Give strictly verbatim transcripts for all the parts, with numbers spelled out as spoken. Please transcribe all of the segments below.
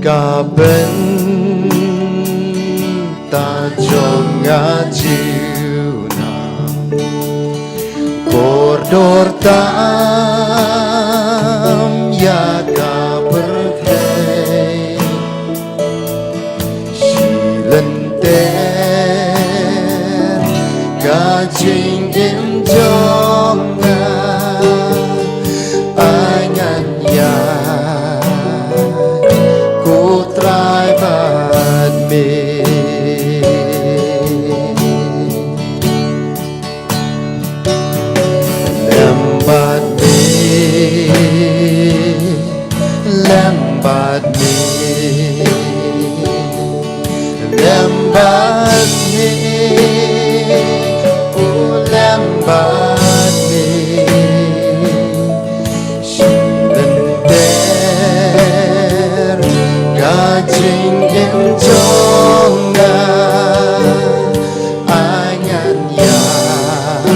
Ka bynta jong nga Jiw na kordor tam ïa ka pyrthei. Shi lynter ka jingim jong nga, ai ngan ïaid ko Trai bad me. Lem bad me, lem bad me, lem bad me, oh, lem bad me. Shi lynter ka jingim jong nga, ai ngan ïaid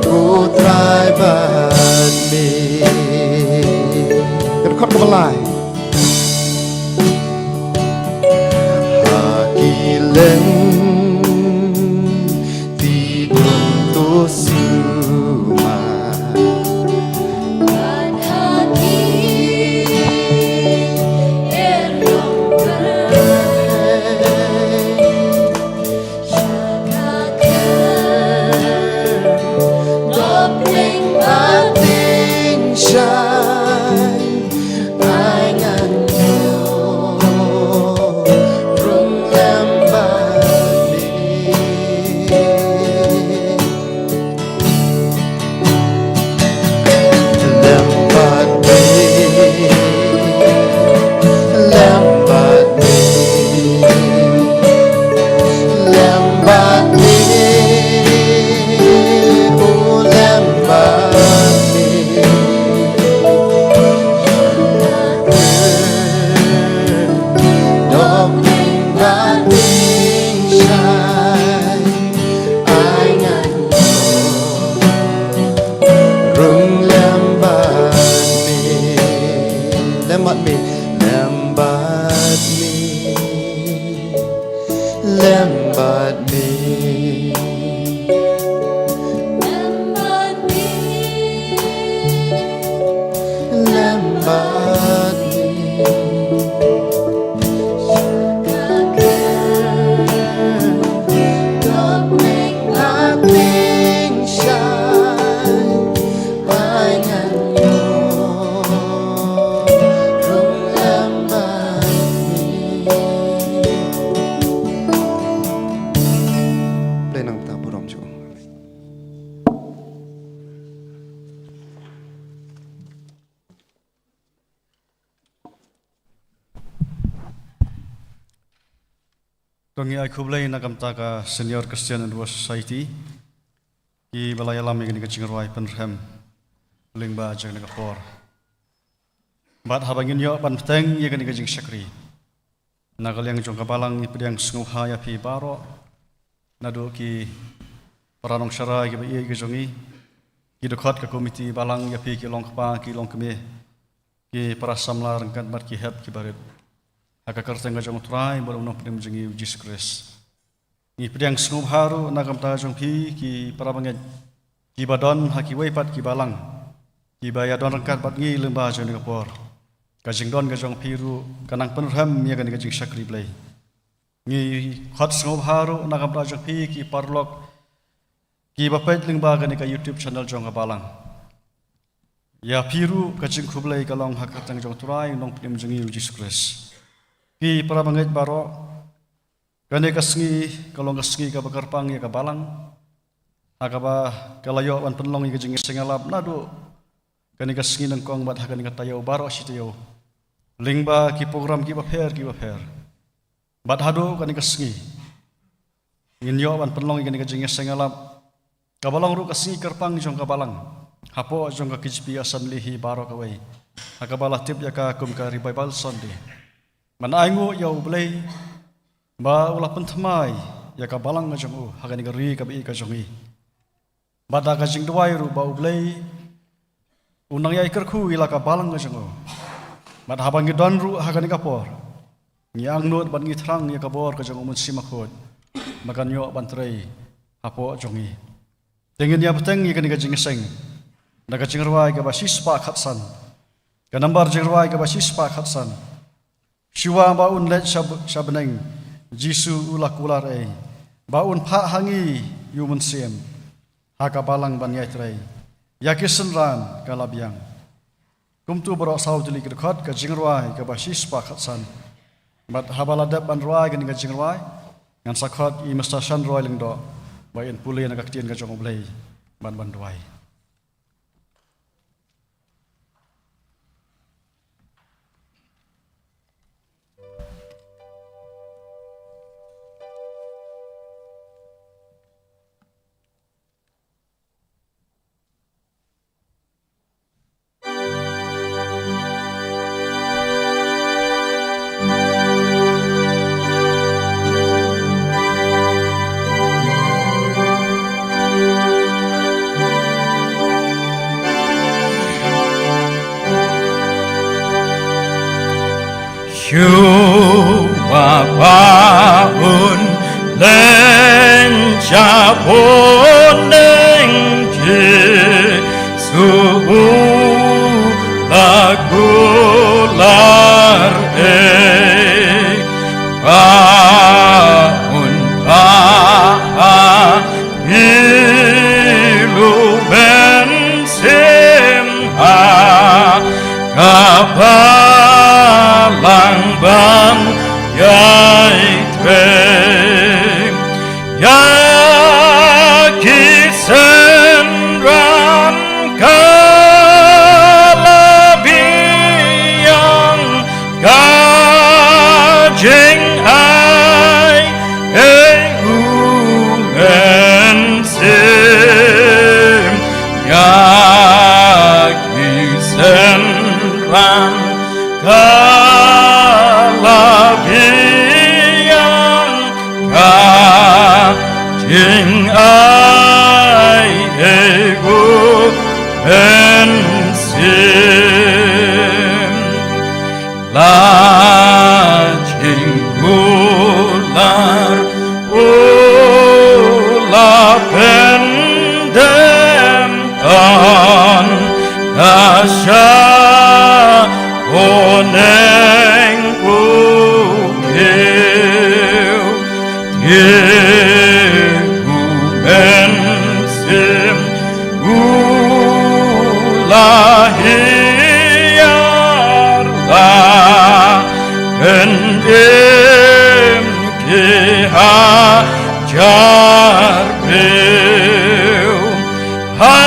ko Trai bad me. Kan khot kaba lai. Ha ki lynti dum to sumar. Lem bad me, lem bad me, lem bad me, oh, lem bad me. Dok ning bad ning shai, ai ngan rung lem bad me, lem bad me, lem bad me, lem bad me. Lem bad me. Dok ning bad ning shai, ai ngan ïoh rung lem bad me. Blei nangta burom jong. To ngi ai khublei na ka bynta ka Senior Christian and Worship Society kiba la ïalam ïa kane ka jingrwai pynrhem lyngba jong kane ka por. Bad haba ngin ïoh ban bteng ïa kane ka jingshakri, na ka liang jong ka balang ngi pdiang sngewbha ïa phi baroh, naduh ki para nongshakri kiba ïeit ki jong ngi, ki dkhot ka komiti balang, ïa phi ki long kpa ki long kmie, ki para samla ryngkat bad ki hep ki barit, ha ka kyrteng ka jong U Trai bad U Nongpynim jong ngi U Jisu Khrist. Ngi pdiang sngewbha ruh na ka bynta jong phi ki para bangeit kiba don ha kiwei pat ki balang kiba ïadon ryngkat bad ngi lyngba jong kane ka por. Ka jingdon ka jong phi ruh ka nang pynrhem ïa kane ka jingshakri Blei. Ngi khot sngewbha ruh na ka bynta jong phi ki paralok kiba peit lyngba kane ka YouTube channel jong ka balang. Ïa phi ruh ka jingkhublei ka long ha ka kyrteng jong U Trai U Nongpynim jong ngi U Jisu Khrist. Ki para bangeit baroh, kane ka sngi ka long ka sngi kaba kyrpang ïa ka balang, ha kaba ka la ïoh ban pynlong ïa ka jingïaseng ïalap naduh kane ka sngi nyngkong bad ha kane ka taïew baroh shi taïew, lyngba ki program kiba pher kiba pher. Bad haduh kane ka sngi ngin ïoh ban pynlong ïa kane ka jingïaseng ïalap kaba long ruh ka sngi kyrpang jong ka balang hapoh jong ka K J P Assembly hi baroh kawei, ha kaba la tip ïa ka kum ka Revival Sunday. Ngan ainguh ïa U Blei ba u la pynthymmai ïa ka balang ka jong u ha kane ka ri kaba ïeit ka jong ngi. Bad da ka jingduwai ruh ba U Blei un nang ïai kyrkhu ïa la ka balang ka jong u. Bad haba ngi don ruh ha kane ka por, ngi angnud bad ngi thrang ïa ka bor ka jong U Mynsiem Bakhuid ba kan ïoh ban trei hapoh jong ngi. Te ngin ïa bteng ïa kane ka jingïaseng da ka jingrwai kaba shispah khatsan. Ka nambar jingrwai kaba shispah khatsan. Shuwa ba un leit sha, sha bneng, Jisu u la kular ei ba un phah ha ngi ïa U Mynsiem ha ka balang ban ïai trei. Ïa ki synran ka la biang. Kumtu baroh saw tylli ki dkhot ka jingrwai kaba shispah khatsan. Bad haba la dep ban rwai kane ka jingrwai, ngan sa khot ïa i Mister Shanroy Lyngdoh ba in pule na ka ktien ka jong U Blei ban, ban duwai. Shuwa ba un leit sha bneng, Jisu u la kular ei ba un phah ha ngi ïa U Mynsiem ha ka balang ban ïai trei. Ïa ki synran ka la biang, ka jingai ei U Mynsiem. Ïa ki synran ka la biang, ka jingai ei U Mynsiem. La jingkular u la pyndem tang ka sha bneng U Blei. Te U Mynsiem u la hiar, la pynim ki hajar briew. Ha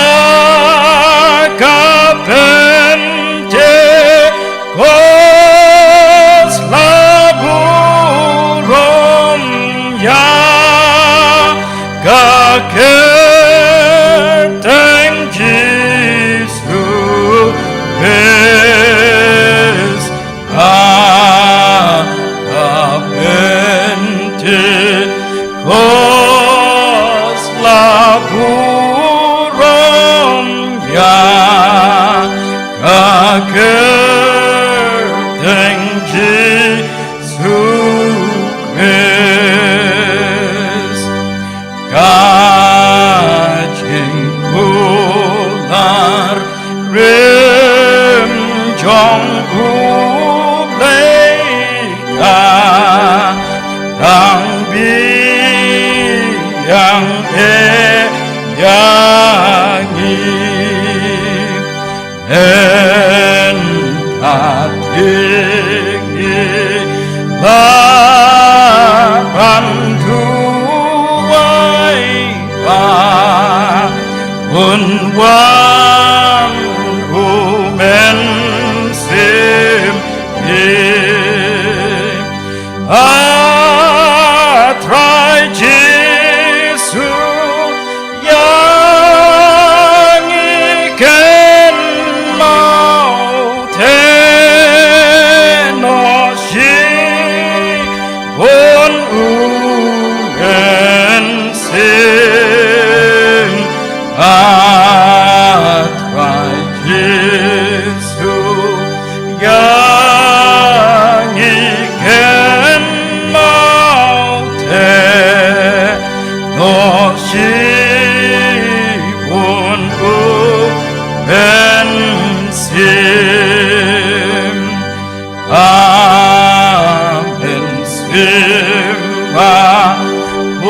ka Pentekost la burom ïa ka kyrteng Jisu Khrist. Ha ka Pentekost la burom ïa ka kyrteng Jisu Khrist. Ka jingkular rim jong U Blei ka dang biang ïa ngi. Mynta te ngi la ban duwai ba un wan U Mynsiem. A Trai Jisu, ïa ngi kynmaw te noh shibun U Mynsiem. A Trai Jisu, Mynsiem, a Mynsiem Bakhuid,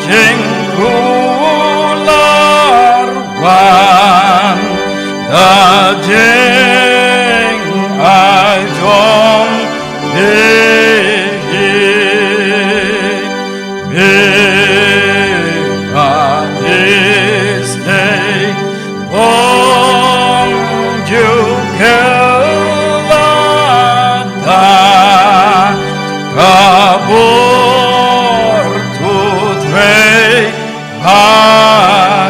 jingkular wan da jingainguh jong phi. Phi ba isynei ong ju kheiñ lada ka bor to trei ha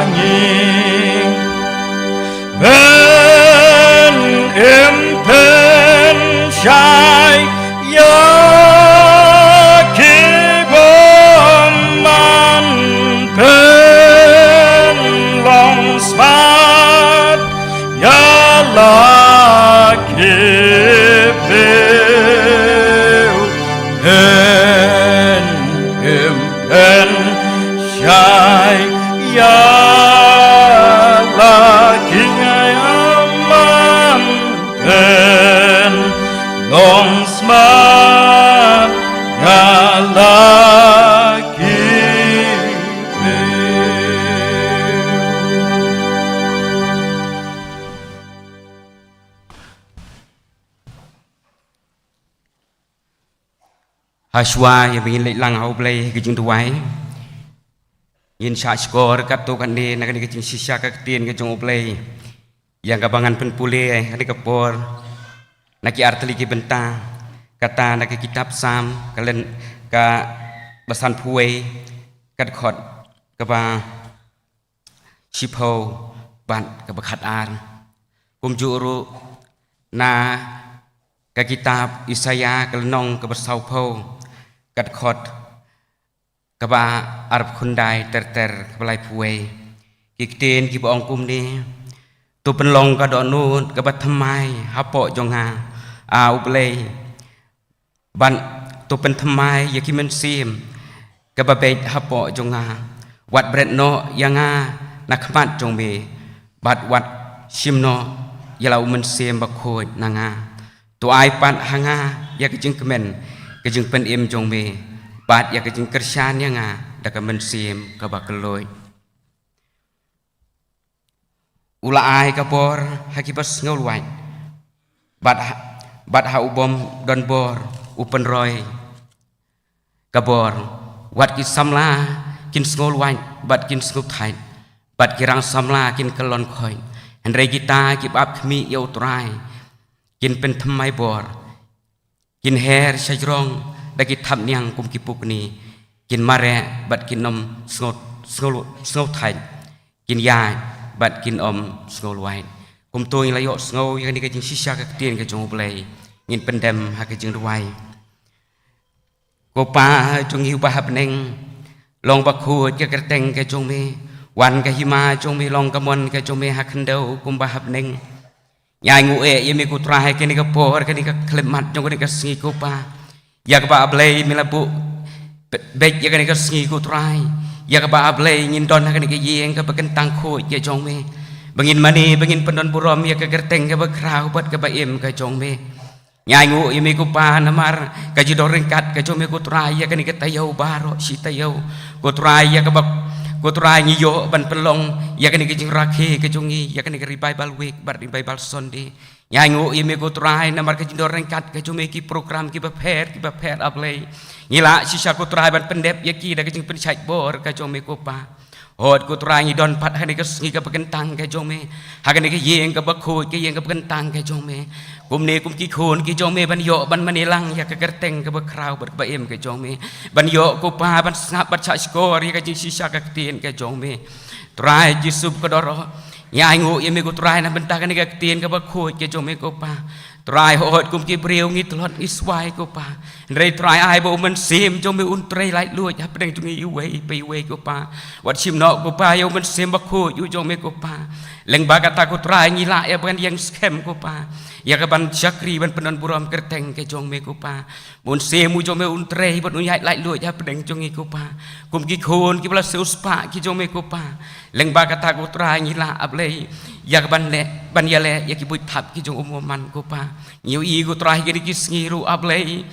ngi. Phin im phin shai ïa ki bymman, phin long smat ïa la ki briew. Phin im phin shai ïa la ki bymman, phin long smat ïa la ki briew. Hashwa ïa ba ngin leit lang ha U Blei ha ka jingduwai, ngin shah shkor katto katne na kane ka jingshisha ka ktien ka jong U Blei, ïa kaba ngan pynpule ha kane ka por na ki artylli ki bynta. Kata na ka kitab Salm, ka lynnong kaba sanphew wei, ka dkhot kaba shiphew bad kaba khatar. Kumjuh ruh na ka kitab Isaïah, ka lynnong kaba sawphew, ka dkhot kaba arphew khyndai ter ter kaba laiphew wei. Ki ktien kiba ong kumne: To pynlong ka dohnud kaba thymmai hapoh jong nga, a U Blei, bad to pynthymmai ïa ki mynsiem kiba beit hapoh jong nga. Wat bret noh ïa nga na khmat jong me, bad wat shim noh ïa la u Mynsiem Bakhuid na nga. To ai pat ha nga ïa ka jingkmen ka jingpynim jong me, bad ïa ka jingkyrshan ïa nga da ka mynsiem kaba kylluid. U la ai ka bor ha kiba sngewlwait, bad ha, bad ha u bym don bor u pynroi ka bor. Wat ki samla kin sngewlwait bad kin sngewthait, bad ki rang samla kin kyllon khoit. Hynrei kita kiba ap khmih ïa U Trai kin pynthymmai bor. Kin her shajrong da ki thapniang kum ki pukni, kin mareh bad kin ym sngew, sngew, sngewthait, kin ïaid bad kin ym sngewlwait. Kumto ngin la ïohsngew ïa kane ka jingshisha ka ktien ka jong U Blei. Ngin pyndem ha ka jingduwai. Ko Pa jong ngi uba ha bneng, long bakhuid ka kyrteng ka jong me, wan ka hima jong me, long ka mon ka jong me ha khyndew kumba ha bneng. Ngi ainguh eh ïa me ko Trai ha kane ka por, kane ka khyllipmat jong kane ka sngi ko Pa, ïa kaba A Blei me la buh be-, beit ïa kane ka sngi ko Trai, ïa kaba A Blei ngin don ha kane ka ïing kaba kyntang khuid ka jong me, ba ngin mane, ba ngin pyndon burom ïa ka kyrteng kaba khraw bad kaba im ka jong me. Ngi ainguh ïa me ko Pa namar ka jingdon ryngkat ka jong me ko Trai ïa kane ka taïew baroh shi taïew. Ko Trai ïa kaba, ko Trai ngi ïoh ban pynlong ïa kane ka jingrakhe ka jong ngi, ïa kane ka Revival Week bad Revival Sunday. Ngi ainguh ïa me ko Trai namar ka jingdon ryngkat ka jong me, ki program kiba pher kiba pher A Blei. Ngi lah shisha ko Trai ban pyndep ïa ki da ka jingpynshait bor ka jong me ko Pa. Hooid ko Trai ngi don pat ha kane ka sngi kaba kyntang ka jong me, ha kane ka ïing kaba khuid, ka ïing kaba kyntang ka jong me. Kumne kum ki khun ki jong me ban ïoh ban mane lang ïa ka kyrteng kaba khraw bad kaba im ka jong me, ban ïoh ko Pa ban sngap bad shahshkor ïa ka jingshisha ka ktien ka jong me. Trai Jisu bakordor, ngi ainguh ïa me ko Trai na bynta kane ka ktien kaba khuid ka jong me ko Pa. Trai, hooid kum ki briew ngi tlot ngi swai ko Pa. Hynrei Trai, ai ba u Mynsiem jong me un trei laitluid hapdeng jong ngi iwei pa iwei ko Pa. Wat shim noh ko Pa ïa u Mynsiem Bakhuid u jong me ko Pa. Lyngba kata ko Trai ngi lah ïa ban ïeng skhem ko Pa, ïa ka ban shakri ban pyndon burom kyrteng ka jong me ko Pa. Mynsiem u jong me un trei bad un ïaid laitluid hapdeng jong ngi ko Pa. Kum ki khun kiba la siewspah ki jong me ko Pa. Lyngba kata ko Trai ngi lah, A Blei, ïa ka ban leh, ban ïaleh ïa ki buit thap ki jong u bymman ko Pa. Ngi ïohi ko Trai kine ki sngi ruh, A Blei,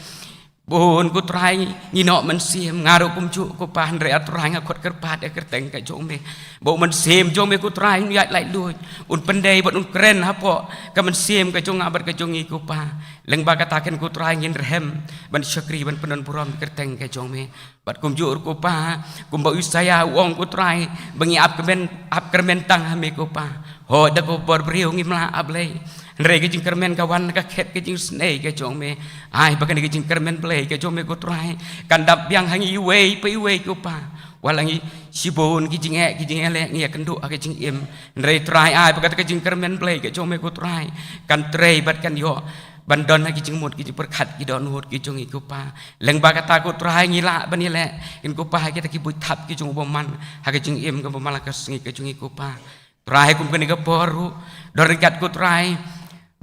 bun ko Trai ngi noh mynsiem, nga ruh kumjuh ko Pa. Hynrei A Trai nga khot kyrpad ïa ka kyrteng ka jong me, ba u Mynsiem jong me ko Trai un ïaid laitluid, un pyndei bad un kren hapoh ka mynsiem ka jong nga bad ka jong ngi ko Pa. Lyngba kata keiñ ko Trai ngin rhem ban shakri ban pyndon burom ïa ka kyrteng ka jong me. Bad kumjuh ruh ko Pa, kumba u Isaïah u ong ko Trai, ba ngi ap kyrmen, ap kyrmen tang ha me ko Pa. Hooid, da ka bor briew ngim lah, A Blei. Hynrei ka jingkyrmen ka wan na ka khet ka jingisynei ka jong me. Ai ba kane ka jingkyrmen Blei ka jong me ko Trai kan dap biang ha ngi iwei pa iwei ko Pa. Wat la ngi shibun ki jingeh ki jingeh leh ngi ïakynduh ha ka jingim. Hynrei Trai, ai ba kata ka jingkyrmen Blei ka jong me ko Trai kan trei bad kan ïoh ban don ha ki jingmut ki jingpyrkhat ki dohnud ki jong ngi ko Pa. Lyngba kata ko Trai ngi lah ban ïaleh keiñ ko Pa ha kita ki buit thap ki jong u bymman ha ka jingim kaba man la ka sngi ka jong ngi ko Pa. Trai, kum kane ka por ruh, don ryngkat ko Trai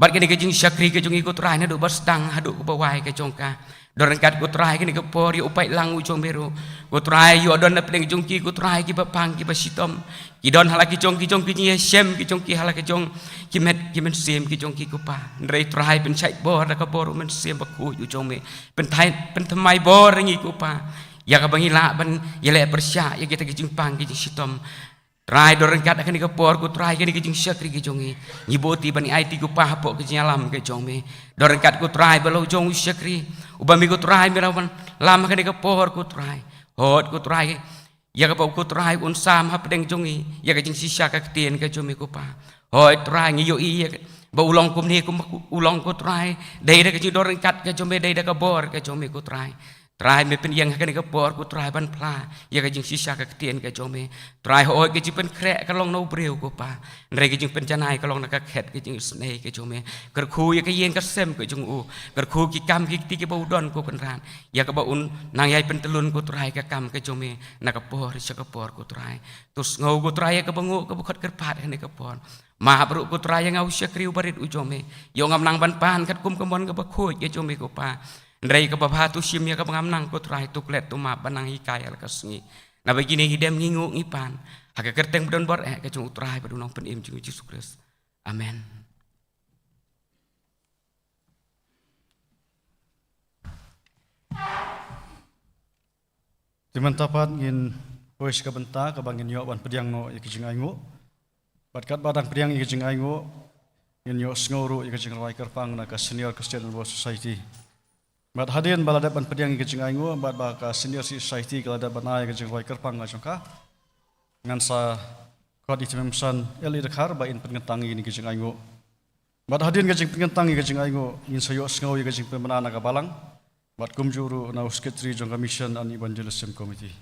bad kane ka jingshakri ka jong ngi ko Trai, naduh ba sdang haduh kaba wai ka jong ka. Don ryngkat ko Trai kane ka por ïa u paidlang u jong me ruh ko Trai, ïoh don hapdeng jong ki ko Trai kiba pang kiba shitom. Ki don ha la ki jong ki jong ki jingïashem ki jong ki, ha la ki jong ki met ki mynsiem ki jong ki ko Pa. Hynrei Trai, pynshait bor da ka bor u Mynsiem Bakhuid u jong me. Pynthai, pynthymmai bor ïa ngi ko Pa, ïa kaba ngi lah ban ïaleh pyrshah ïa kita ki jingpang ki jingshitom. Trai, don ryngkat ha kane ka por ko Trai kane ka jingshakri ka jong ngi, ngi buh ti ban ngi aiti ko Pa hapoh ka jingïalam ka jong me. Don ryngkat ko Trai ba la u jong u shakri uba me ko Trai me la wan lam ha kane ka por ko Trai. Hooid ko Trai, ïa kaba u ko Trai un sam hapdeng jong ngi ïa ka jingshisha ka ktien ka jong me ko Pa. Hooid Trai, ngi ïohi ïa ka, ba u long kumne kumba u long ko Trai, dei da ka jingdon ryngkat ka jong me, dei da ka bor ka jong me ko Trai. Trai, me pynïeng ha kane ka por ko Trai ban phla ïa ka jingshisha ka ktien ka jong me. Trai, hooid ka jingpynkhreh ka long na u briew ko Pa, hynrei ka jingpynjanai ka long na ka khet ka jingisynei ka jong me. Kyrkhu ïa ka ïing ka sem ka jong u, kyrkhu ki kam ki kti kiba u don ko Kynrad, ïa kaba un nang ïai pyntyllun ko Trai ka kam ka jong me na ka por sha ka por ko Trai. To sngew ko Trai ïa kaba nguh kaba khot kyrpad ha kane ka por. Map ruh ko Trai ïa nga u shakri uba rit u jong me. Ïoh ngam nang ban pan katkum ka mon kaba khuid ka jong me ko Pa, hynrei kaba bha to shim ïa kaba ngam nang ko Trai, to klet to map ban nang hikai ha la ka sngi. Naba kine ngi dem ngi nguh ngi pan ha ka kyrteng ba don bor eh ka jong u Trai bad u Nongpynim jong ngi Jisu Khrist. Amen. Te mynta pat ngin poi sha ka bynta kaba ngin ïoh ban pdiang noh ïa ki jingainguh. Bad katba dang pdiang ïa ki jingainguh, ngin ïoh sngew ruh ïa ka jingrwai kyrpang na ka Senior Christian Endeavour Society. Bad hadien ba la dep ban pdiang ïa ki jingainguh bad ba ka Senior Society ka la dep ban ai ïa ka jingrwai kyrpang ka jong ka, ngan sa khot ïa i Tymmen Basan L. E. Dkhar ba in pynkyntang ïa kine ki jingainguh. Bad hadien ka jingpynkyntang ïa ka jingainguh, ngin sa ïoh sngew ïa ka jingpynbna na ka Balang bad kumjuh ruh na u Secretary jong ka Mission and Evangelism Committee.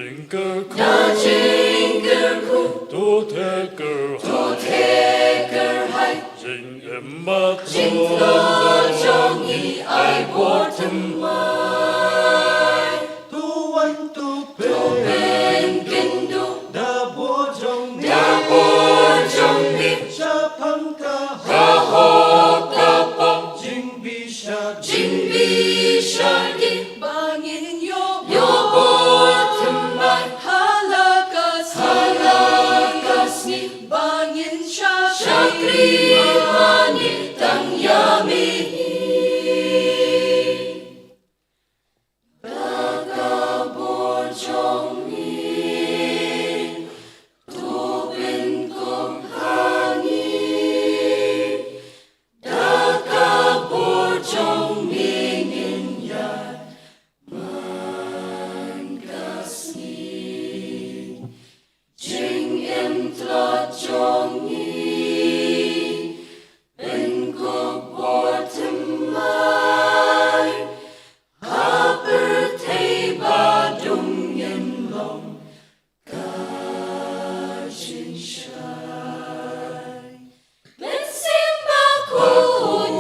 Jingkyrkhu. Da jingkyrkhu. To theh kyrhai. To theh kyrhai. Jingim bad. Jingtlot jong ngi ai bor thymmai. To wan to pyn. To pynkynduh. Da bor jong me. Da bor jong me. Shaphang ka. Ka hok ka pop. Jingbishar. Jingbishar dien. Ba ngin ïoh. Ïoh bor thymmai. Ha la ka sngi. Ha la ka sngi. Ba ngin shakri. Shakri mane tang ïa me hi. Da ka bor jong me. To pynkup ha ngi. Da ka bor jong me ngin ïaid man ka sngi. Jingim tlot jong ngi. Pynkup bor thymmai. Ha pyrthei ba dum ngin long ka jingshai. Mynsiem Bakhuid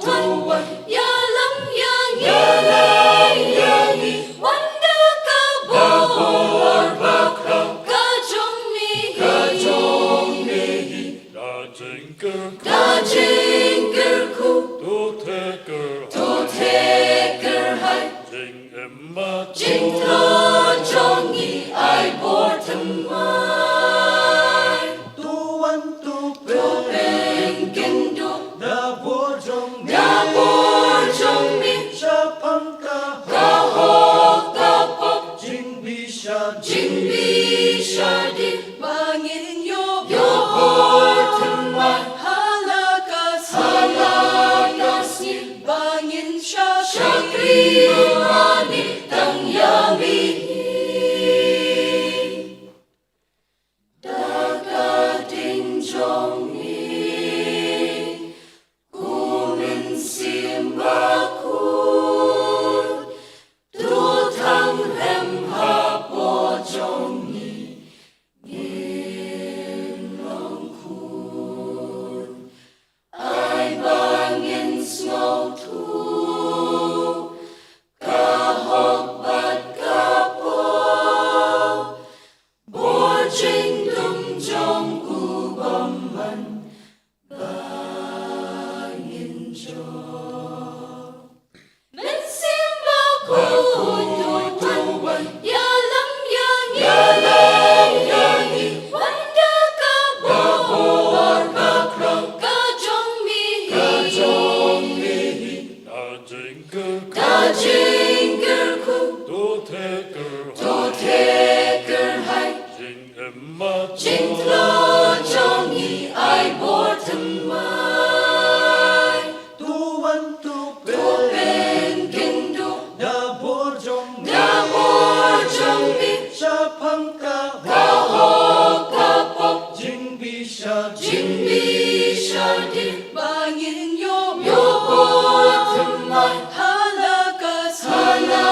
to wan ïalam ïa ngi. Ïalam ïa ngi. Wan da ka bor bakhraw. Ka jong me hi. Ka jong me hi. Da jingkyrkhu. Da jingkyrkhu. To theh kyrhai. To theh kyrhai. Jingim bad. Jingtlot jong ngi ai bor thymmai. To wan to pyn. To pynkynduh. Da bor jong me. Da bor jong me. Shaphang ka. Ka hok ka pop. Jingbishar. Jingbishar dien. Ba ngin ïoh. Ïoh bor thymmai. Ha la ka sngi. Ha la ka sngi. Ba ngin shakri. Shakri mane tang ïa me hi. Da ka ding jong me. Ko Mynsiem Bakhuid. To thang rhem hapoh jong ngi. Ngin long khuid. Ai ba ngin sngewthuh ka hok bad ka pop. Bor jingdum jong u bymman ba ngin jop. Mynsiem Bakhuid to wan ïalam ïa ngi. Ïalam ïa ngi. Wan da ka bor bakhraw. Ka jong me hi. Ka jong me hi. Da jingkyrkhu. Da jingkyrkhu. To theh kyrhai. To theh kyrhai. Jingim bad. Jingtlot jong ngi ai bor thymmai. To wan to pyn. To pynkynduh. Da bor jong me. Da bor jong me. Shaphang ka. Ka hok ka pop. Jingbishar. Jingbishar dien. Ba ngin ïoh. Ïoh bor thymmai. Ha la ka sngi. Ha la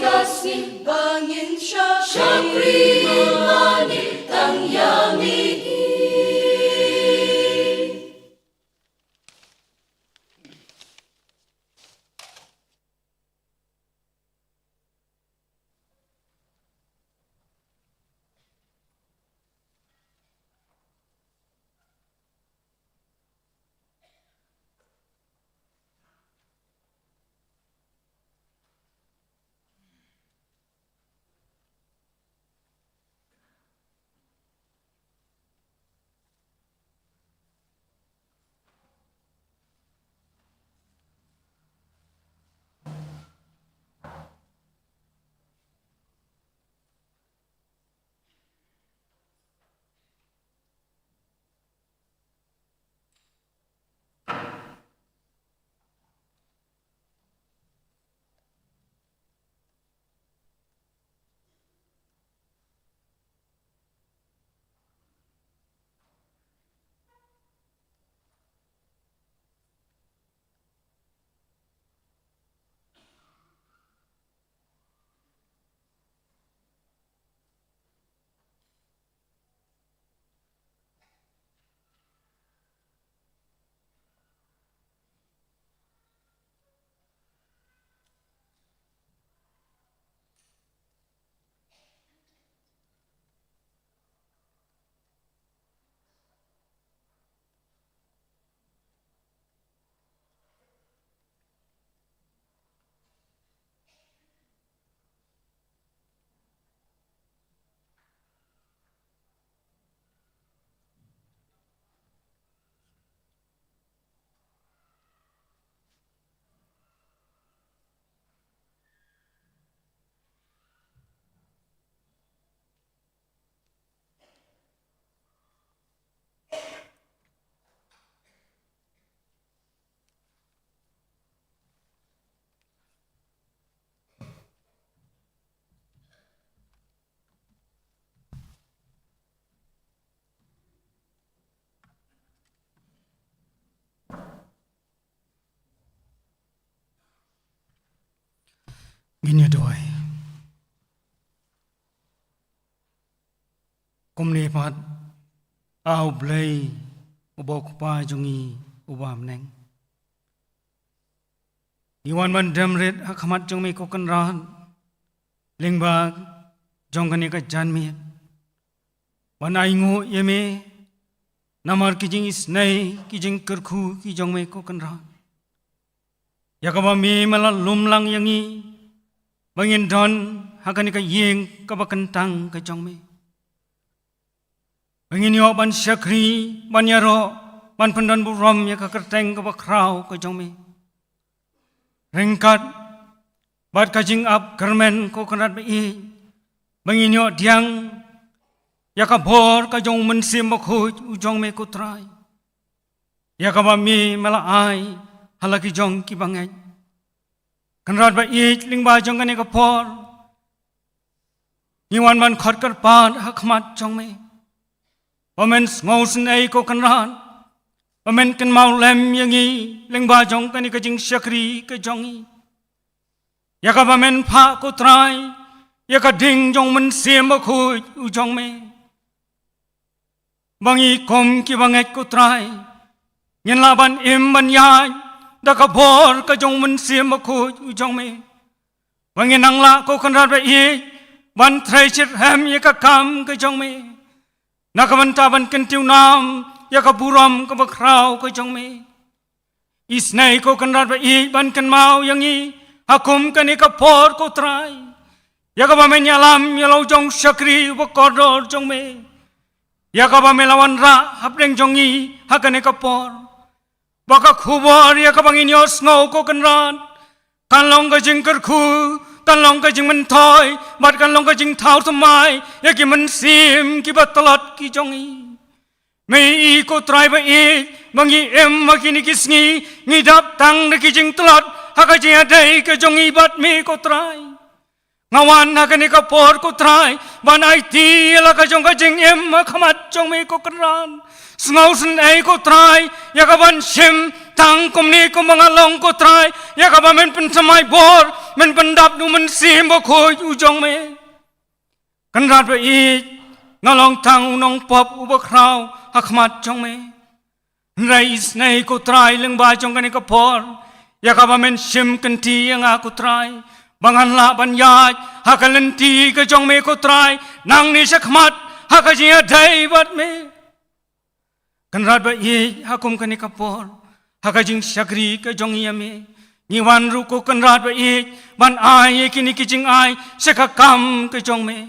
ka sngi. Ba ngin shakri. Shakri mane tang ïa me hi. Ngin ïa duwai. Kumne pat, A U Blei, uba U Kpa jong ngi uba ha bneng, ngi wan ban dem rit ha khmat jong me ko Kynrad lyngba jong kane ka janmiet, ban ainguh ïa me namar ki jingisynei, ki jingkyrkhu ki jong me ko Kynrad, ïa kaba me me la lum lang ïa ngi ba ngin don ha kane ka ïing kaba kyntang ka jong me, ba ngin ïoh ban shakri, ban ïaroh, ban pyndon burom ïa ka kyrteng kaba khraw ka jong me, ryngkat bad ka jingap kyrmen ko Kynrad ba ïeit, ba ngin ïoh pdiang ïa ka bor ka jong U Mynsiem Bakhuid u jong me ko Trai, ïa kaba me me la ai ha la ki jong ki bangeit. Kynrad ba ïeit, lyngba jong kane ka por, ngi wan ban khot kyrpad ha khmat jong me ba men sngewsynei ko Kynrad, ba men kynmaw lem ïa ngi lyngba jong kane ka jingshakri ka jong ngi, ïa kaba men phah ko Trai ïa ka ding jong U Mynsiem Bakhuid u jong me, ba ngi kum ki bangeit ko Trai ngin lah ban im ban ïaid da ka bor ka jong U Mynsiem Bakhuid u jong me, ba ngin nang lah ko Kynrad ba ïeit ban trei shitrhem ïa ka kam ka jong me, na ka bynta ban kyntiew nam ïa ka burom kaba khraw ka jong me. Isynei ko Kynrad ba ïeit ban kynmaw ïa ngi ha kum kane ka por ko Trai, ïa kaba men ïalam ïa la u jong u shakri uba kordor jong me, ïa kaba me la wanrah hapdeng jong ngi ha kane ka por, ba ka khubor ïa kaba ngin ïohsngew ko Kynrad kan long ka jingkyrkhu, kan long ka jingmyntoi bad kan long ka jingthaw thymmai ïa ki mynsiem kiba tlot ki jong ngi. Me i ko Trai ba ïeit, ba ngi im ha kine ki sngi ngi dap tang da ki jingtlot ha ka jingïadei ka jong ngi bad me ko Trai. Nga wan ha kane ka por ko Trai ban aiti ïa la ka jong ka jingim ha khmat jong me ko Kynrad. Sngewsynei ko Trai ïa ka ban shim tang kumne kumba nga long ko Trai, ïa kaba men pynthymmai bor, men pyndap da U Mynsiem Bakhuid u jong me. Kynrad ba ïeit, nga long tang u nongpop uba khraw ha khmat jong me. Hynrei isynei ko Trai lyngba jong kane ka por, ïa kaba men shim kynti ïa nga ko Trai, ba ngan lah ban ïaid ha ka lynti ka jong me ko Trai nangne shakhmat ha ka jingïadei bad me. Kynrad ba ïeit, ha kum kane ka por, ha ka jingshakri ka jong ngi ïa me, ngi wan ruh ko Kynrad ba ïeit ban ai ïa kine ki jingai sha ka kam ka jong me.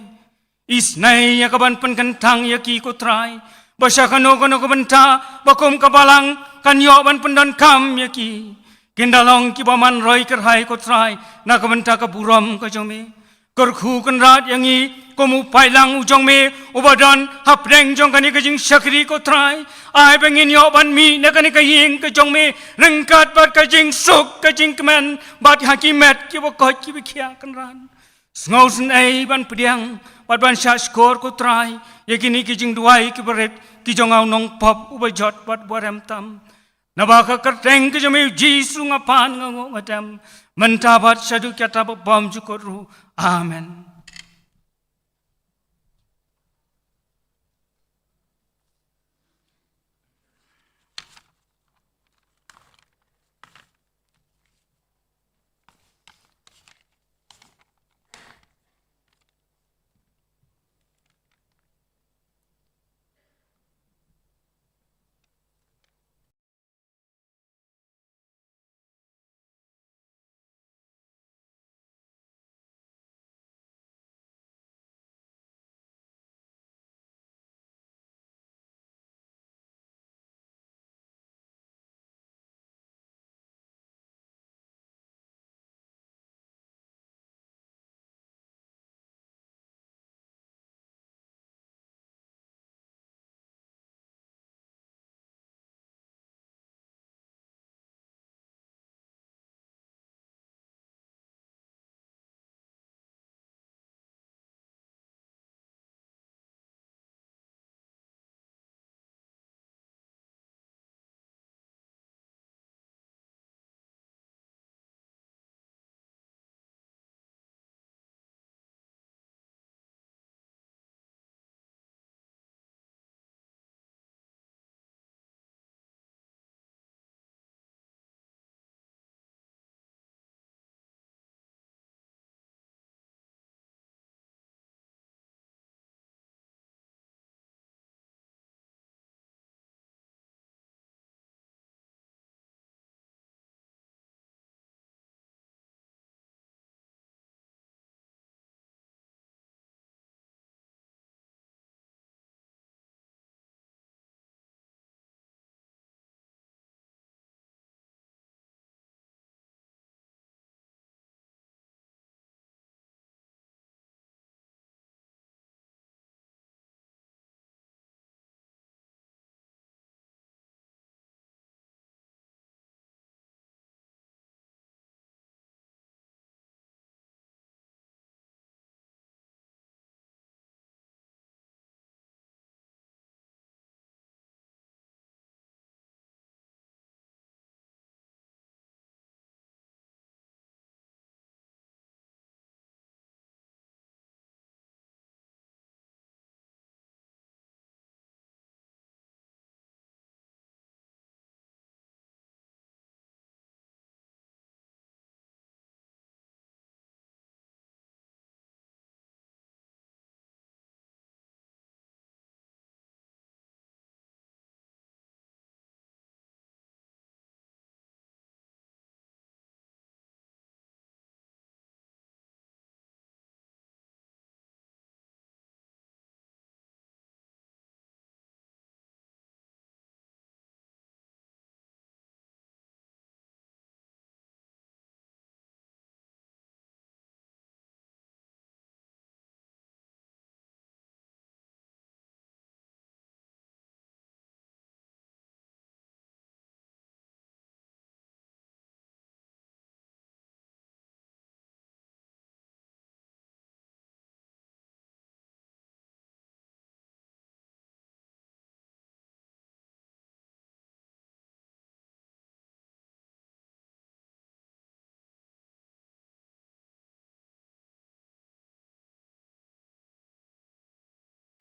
Isynei ïa ka ban pynkyntang ïa ki ko Trai, ba sha kano kano ka bynta ba kum ka balang kan ïoh ban pyndonkam ïa ki, kin da long kiba man roi kyrhai ko Trai na ka bynta ka burom ka jong me. Kyrkhu Kynrad ïa ngi kum u paidlang u jong me uba don hapdeng jong kane ka jingshakri ko Trai. Ai ba ngin ïoh ban mih na kane ka ïing ka jong me ryngkat bad ka jingsuk ka jingkmen bad ha ki met kiba koit kiba khiah Kynrad. Sngewsynei ban pdiang bad ban shah shkor ko Trai ïa kine ki jingduwai kiba rit ki jong nga u nongpop uba jot bad uba rem tam. Naba ka kyrteng ka jong me u Jisu nga pan nga nguh nga dem, mynta bad shaduh katta ba bymjukut ruh. Amen.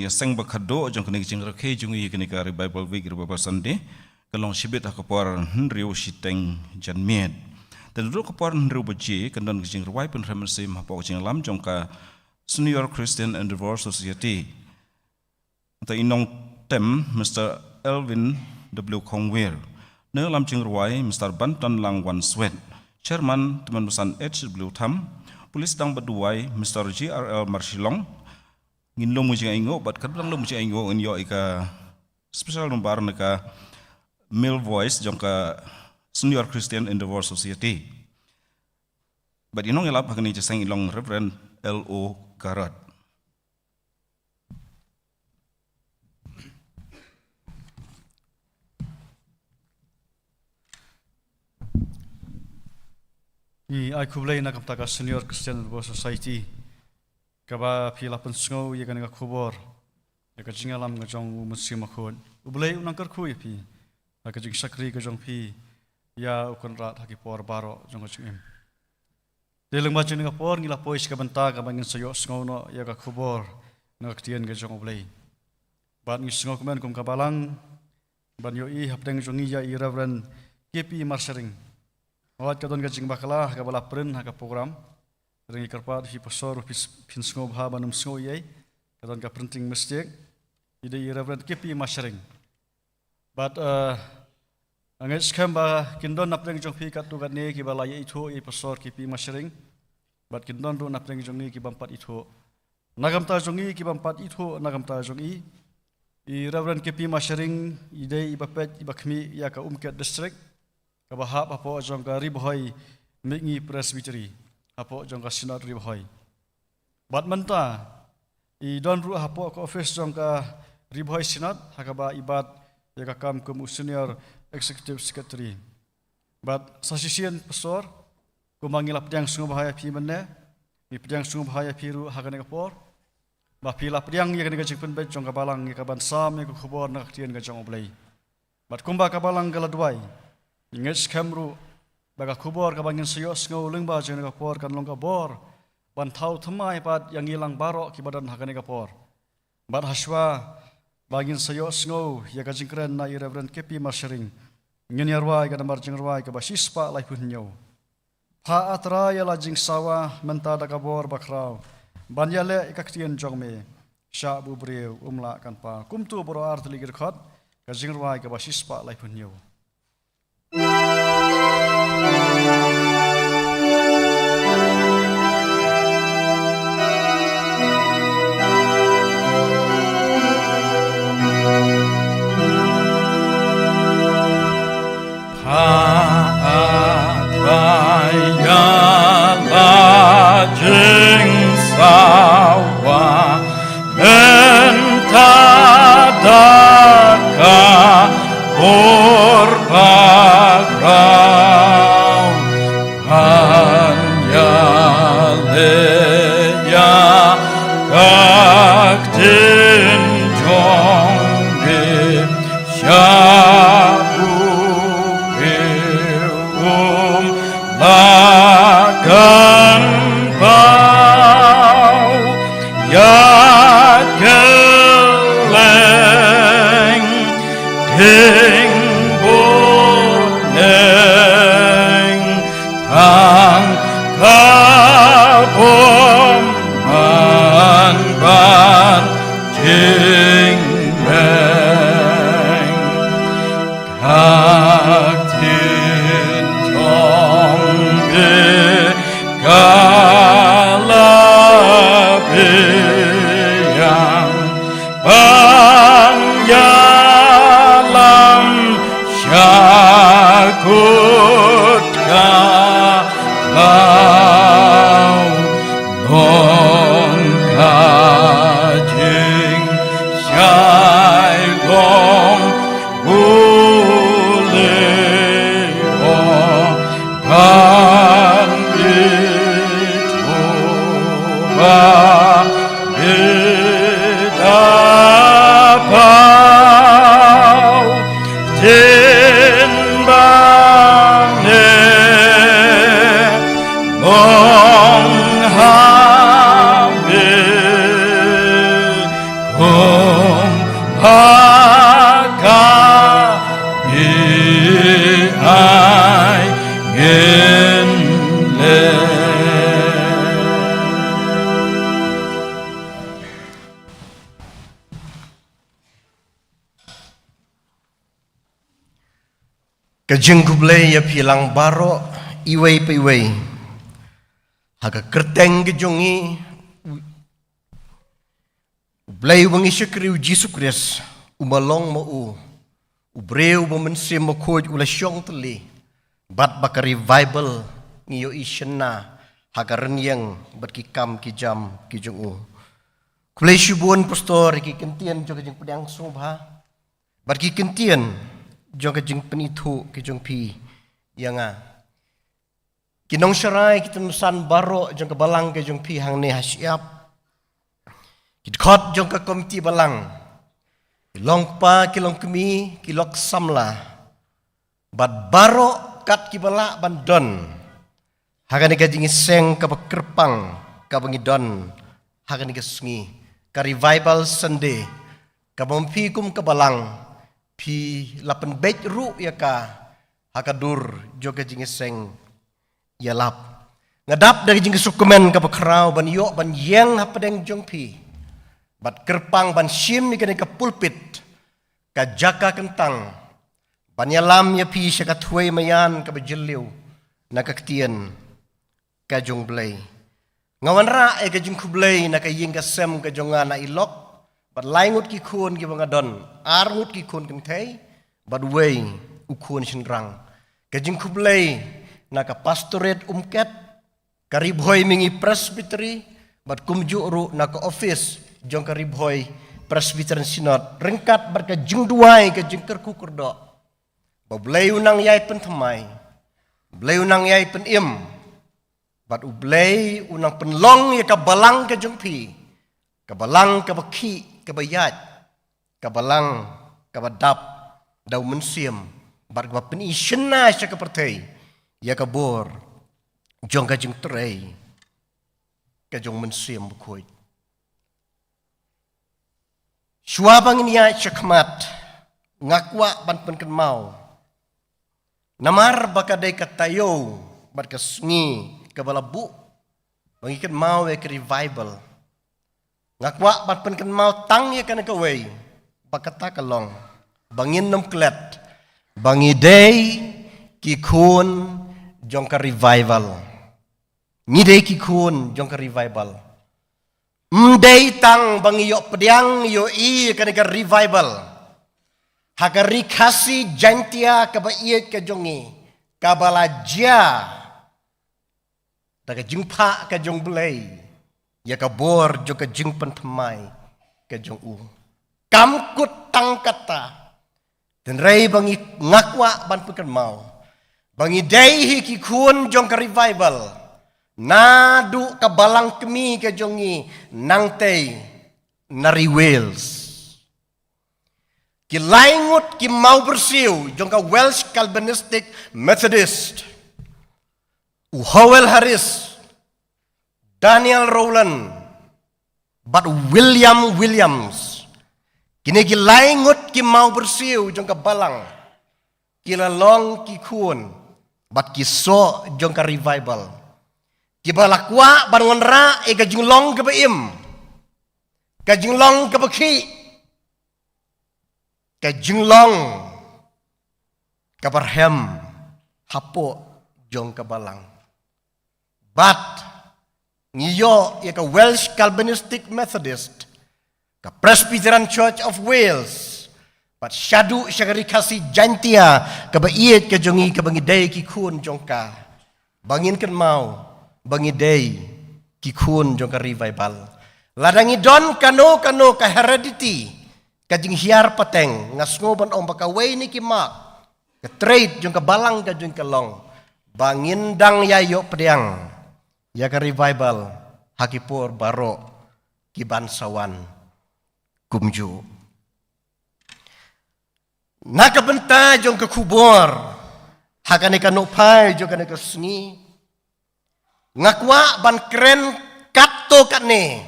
ïa seng ba khatduh jong kane ka jingrakhe jong ngi ïa kane ka Revival Week, Revival Sunday, ka long shibit ha ka por hynriew shiteng janmiet. Te naduh ka por hynriew baje kan don ka jingrwai pynrem mynsiem hapoh ka jingïalam jong ka Senior Christian Endeavour Society. Te i nongtem Mister Elvin W Khongwir, nongïalam jingrwai Mister Bantonlang Wanswet, Chairman Tymmen Basan H W Tham, Police dang ba duwai Mister G R L Marshilong. Ngin lum jingainguh, bad katba dang lum jingainguh ngin ïoh ïa ka special number na ka male voice jong ka Senior Christian Endeavour Society. Bad i nongïalap ha kane ka jingïaseng i long Reverend L O Garod. Ngi ai khublei na ka bynta ka Senior Christian Endeavour Society, kaba phi la pynsngew ïa kane ka khubor, ïa ka jingïalam ka jong U Mynsiem Bakhuid. U Blei un nang kyrkhu ïa phi ha ka jingshakri ka jong phi ïa U Kynrad ha ki por baroh jong ka jingim. Te lyngba jong kane ka por ngi la poi sha ka bynta kaba ngin sa ïohsngew noh ïa ka khubor na ka ktien ka jong U Blei. Bad ngi sngewkmen kum ka balang ban ïohi hapdeng jong ngi ïa i Reverend K P Marshering. Wat ka don ka jingbakla ha kaba la print ha ka program. Te ngi kyrpad ïa phi pastor, phi s-, phin sngewbha ban ym sngew ei ei. Ka don ka printing mistake. I dei i Reverend K P Marshering. Bad, eh, nga ngeit skhem ba kin don napdeng jong phi katto katne kiba la ïaithuh ïa i pastor K P Marshering. Bad kin don ruh napdeng jong ngi ki bym pat ithuh na ka bynta jong ngi, ki bym pat ithuh na ka bynta jong i. I Reverend K P Marshering i dei iba peit iba khmih ïa ka Umkhet District, kaba hap hapoh jong ka Ri Bhoi Mihngi Presbytery, hapoh jong ka Synod Ri Bhoi. Bad mynta i don ruh hapoh ka office jong ka Ri Bhoi Synod, ha kaba i bat ïa ka kam kum u Senior Executive Secretary. Bad sa shisien pastor, kumba ngi la pdiang sngewbha ïa phi mynne, ngi pdiang sngewbha ïa phi ruh ha kane ka por, ba phi la pdiang ïa kane ka jingpynbeit jong ka balang ïa ka ban sam ïa ka khubor na ka ktien ka jong U Blei. Bad kumba ka balang ka la duwai, ngi ngeit skhem ruh ba ka khubor kaba ngin sa ïohsngew lyngba jong kane ka por kan long ka bor ban thaw thymmai pat ïa ngi lang baroh kiba don ha kane ka por. Bad hashwa ba ngin sa ïohsngew ïa ka jingkren na i Reverend K P Marshering, ngin ïa rwai ka nambar jingrwai kaba shispah laiphew hynñiew. Pha A Trai ïa la jingsawa mynta da ka bor bakhraw, ban ïaleh ïa ka ktien jong me. Shah ba u briew um lah kan paw. Kumto baroh ar tylli ki dkhot, ka jingrwai kaba shispah laiphew hynñiew. Pha A Trai ïa la jingsawa mynta da ka bor bakhraw, ban ïaleh ïa ka ktien jong me. Shah ba u briew um lah kan paw. Ïa kylleng dieng bneng, tang ka bymman ban jingmeng. Ka ktien jong me ka la biang ban ïalam sha kut ka baw. Long ka jingshai long u leh ban ithuh ba me da Ka jingkhublei ïa phi lang baroh, iwei pa iwei. Ha ka kyrteng ka jong ngi, U Blei uba ngi shakri, U Jisu Khrist, u ba long ma u, u briew uba Mynsiem Bakhuid u la shong tylli, bad ba ka revival ngi ïohi shynna ha ka rynïeng bad ki kam ki jam ki jong u. Khublei shibun Pastor ïa ki kyntien jong ka jingpdiang sngewbha bad ki kyntien jong ka jingpynithuh ki jong phi ïa nga. Ki nongsharai, ki tymmen basan baroh jong ka balang ka jong phi hangne ha shyiap, ki dkhot jong ka komiti balang, ki longkpa, ki longkmie, ki lok samla, bad baroh kat kiba lah ban don ha kane ka jingïaseng kaba kyrpang kaba ngi don ha kane ka sngi, ka Revival Sunday, kaba ma phi kum ka balang phi la pynbeit ruh ïa ka ha ka dur jong ka jingïaseng ïalap. Nga dap da ka jingïasukmen kaba khraw ban ïoh ban ïeng hapdeng jong phi bad kyrpang ban shim ïa kane ka pulpit, ka jaka kyntang, ban ïalam ïa phi sha ka thwei maïan kaba jylliew na ka ktien ka jong U Blei. Nga wanrah ïa ka jingkhublei na ka ïing ka sem ka jong nga na Ilok, bad lai ngut ki khun kiba nga don, ar ngut ki khun kynthei bad wei u khun shynrang. Ka jingkhublei na ka Pastorate Umket, ka Ri Bhoi Mihngi Presbytery, bad kumjuh ruh na ka office jong ka Ri Bhoi Presbyterian Synod, ryngkat bad ka jingduwai, ka jingkyrkhu kyrdoh ba U Blei un nang ïai pynthymmai, U Blei un nang ïai pynim, bad U Blei un nang pynlong ïa ka balang ka jong phi ka balang kaba khih, kaba ïaid, ka balang kaba dap da U Mynsiem, bad kaba pyni shynna sha ka pyrthei ïa ka bor jong ka jingtrei ka jong U Mynsiem Bakhuid. Shuwa ba ngin ïaid shakhmat, nga kwah ban pynkynmaw, namar ba ka dei ka taïew bad ka sngi kaba la buh ba ngi kynmaw ïa ka revival. Nga kwah ban pynkynmaw tang ïa kane kawei, ba kata ka long ba ngin nym klet ba ngi dei ki khun jong ka revival. Ngi dei ki khun jong ka revival. Ym dei tang ba ngi ïoh pdiang, ïohi ïa kane ka revival ha ka Ri Khasi Jaintia kaba ïeit ka jong ngi, kaba la jia da ka jingphah ka jong U Blei ïa ka bor jong ka jingpynthymmai ka jong u. Kam kut tang kata, hynrei ba ngi, nga kwah ban pynkynmaw ba ngi dei hi ki khun jong ka revival, naduh ka balang kmie ka jong ngi nangtei na ri Wales. Ki lai ngut ki mawbyrsiew jong ka Welsh Calvinistic Methodist, u Howell Harris, Daniel Rowland, bad William Williams. Kine ki lai ngut ki mawbyrsiew jong ka balang ki la long ki khun bad ki soh jong ka revival, kiba la kwah ban wanrah ïa ka jinglong kaba im, ka jinglong kaba khih, ka jinglong kaba rhem hapoh jong ka balang. Bad ngi ïoh ïa ka Welsh Calvinistic Methodist, ka Presbyterian Church of Wales, bad shaduh sha ka Ri Khasi Jaintia kaba ïeit ka jong ngi, kaba ngi dei ki khun jong ka, ba ngin kynmaw ba ngi dei ki khun jong ka revival. Lada ngi don kano kano ka heredity, ka jinghiar pateng, nga sngew ban ong ba kawei na ki mark, ka trait jong ka balang ka jong ngi ka long ba ngin dang ïai ïoh pdiang ïa ka revival ha ki por baroh ki ban sa wan kumjuh. Na ka bynta jong ka khubor ha kane ka nohphai jong kane ka sngi, nga kwah ban kren katto katne